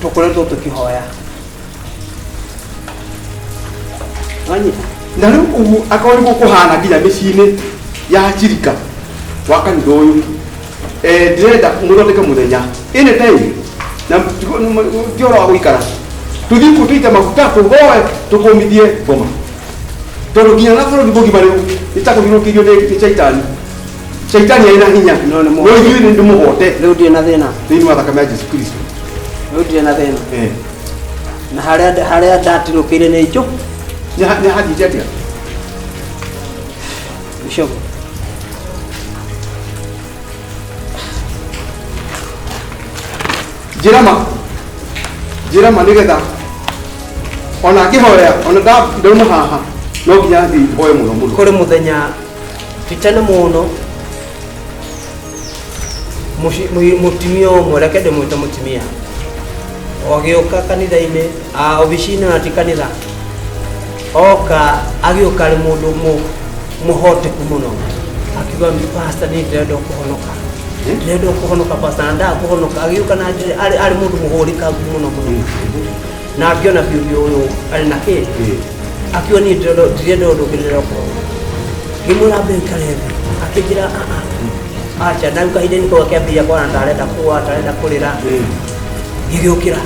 Tũkoretwo tũkĩhoya. Wanyita? Na rĩu ũguo akorwo nĩguo kũhana nginya mĩciĩ-inĩ ya chirika wa kanitha ũyũ. Ndĩrenda mũthondeke mũthenya any time na ti ũhoro wa gũikara tũthiĩ kuo tũite maguta tũhoe tũkũmithie ngoma tondũ nginya na bũrũri mũgima rĩu nĩtakũthiũrũrũkĩirio nĩ Shaitani. Shaitani arĩ na hinya no ithuĩ nĩ ndĩmũhote. Rĩu ndirĩ na thĩna thĩinĩ wa thakame ya Jesu Kristo. Rĩu ndirĩ na thĩna. Na harĩa ndatinũkĩire nĩ njũ. Nĩ hathiĩte atĩa? Bishop, njĩra ma nĩgetha ona ngĩhoya ona ndauma haha no nginya thiĩ hoe mũno mũno. Kũrĩ mũthenya ti tene mũno mũtumia ũmwe, reke ndĩmwĩte mũtumia, agĩũka kanitha-inĩ, obici-inĩ na ti kanitha, oka agĩũka arĩ mũndũ mũhoteku mũno, akiuga pastor nĩ ndĩrenda kũhonoka. Ndĩrenda kũhonoka pastor, na ndaga kũhonoka. Agĩũka na arĩ mũndũ mũhũrĩkangu mũno mũno. Na ngĩona biũ biũ ũyũ arĩ na kĩ. Akiuga niĩ ndirenda ũndũ ũngĩ ndĩrenda kũhonoka. Ngĩmwĩra ambe aikare thĩ. Akĩnjĩra acha. Na rĩu kahinda-inĩ kau akĩambĩrĩria kwaria ta arenda kũrĩra. Ngĩgĩũkĩra.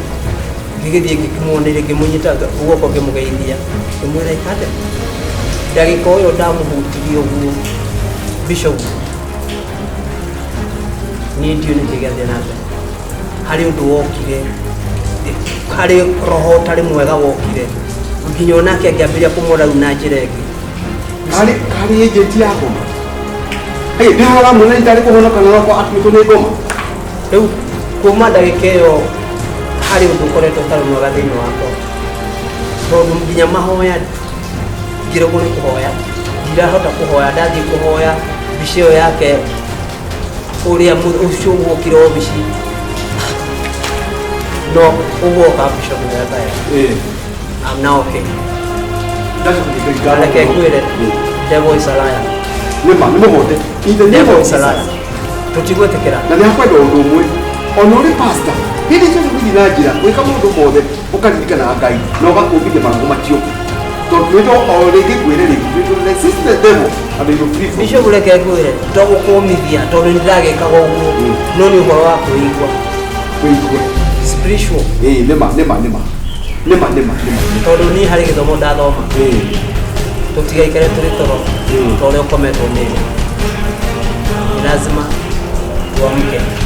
Ngĩgĩthiĩ ngĩkĩmuoneire, ngĩmũnyita guoko ngĩmũgeithia. Ngĩmwĩra ikate. Ndagĩka ũyũ ndamũhutirie ũguo Bishop, niĩ ndiũĩ nĩkĩ gĩathiĩ na mbere. Harĩ ũndũ wokire, harĩ roho ũtarĩ mwega wokire, nginya onake akĩambĩrĩria kũmũra rĩu na njĩra ĩngĩ. Harĩ agent ya ngoma. Hey, ndĩrarora mũno itarĩ kũhonoka na roko atũmĩtwo nĩ ngoma. Rĩu kuma ndagĩka ĩyo harĩ ũndũ ũkoretwo ũtarĩ mwega thĩinĩ wakwa. Tondũ nginya mahoya ngĩremwo nĩ kũhoya, ndirahota kũhoya, ndathiĩ kũhoya mbica ĩyo yake ũrĩa ũcio wokire obici no ũguo oka Bishop Nyathaya. I'm now okay. Ndacokeria Ngai ngatho. Reke ngwĩre, devil is a liar. Nĩma nĩ mũhote in the name Devil of is a Jesus. liar. Tũtigwĩtĩkĩra. Na nĩ akwenda ũndũ ũmwe ona ũrĩ pastor hĩndĩ ciothe gũthiĩ na njĩra gwĩka maũndũ mothe ũkaririkanaga Ngai na ũgakũmbithia maroho macio tondũ twĩtwo o rĩngĩ ngwĩre rĩngĩ twĩtwo resist the devil and he will flee from you. Bishop reke ngwĩre, to gũkũmithia tondũ nĩ ndĩragĩkaga ũguo, no nĩ ũhoro wa kwĩigua. Kwĩigua. Spiritual. Ĩĩ nĩma nĩma nĩma nĩma nĩma nĩma. Tondũ niĩ harĩ gĩthomo ndathoma. Tũtigaikare tũrĩ toro ta ũrĩa ũkometwo nĩ. Ni lazima tuamke.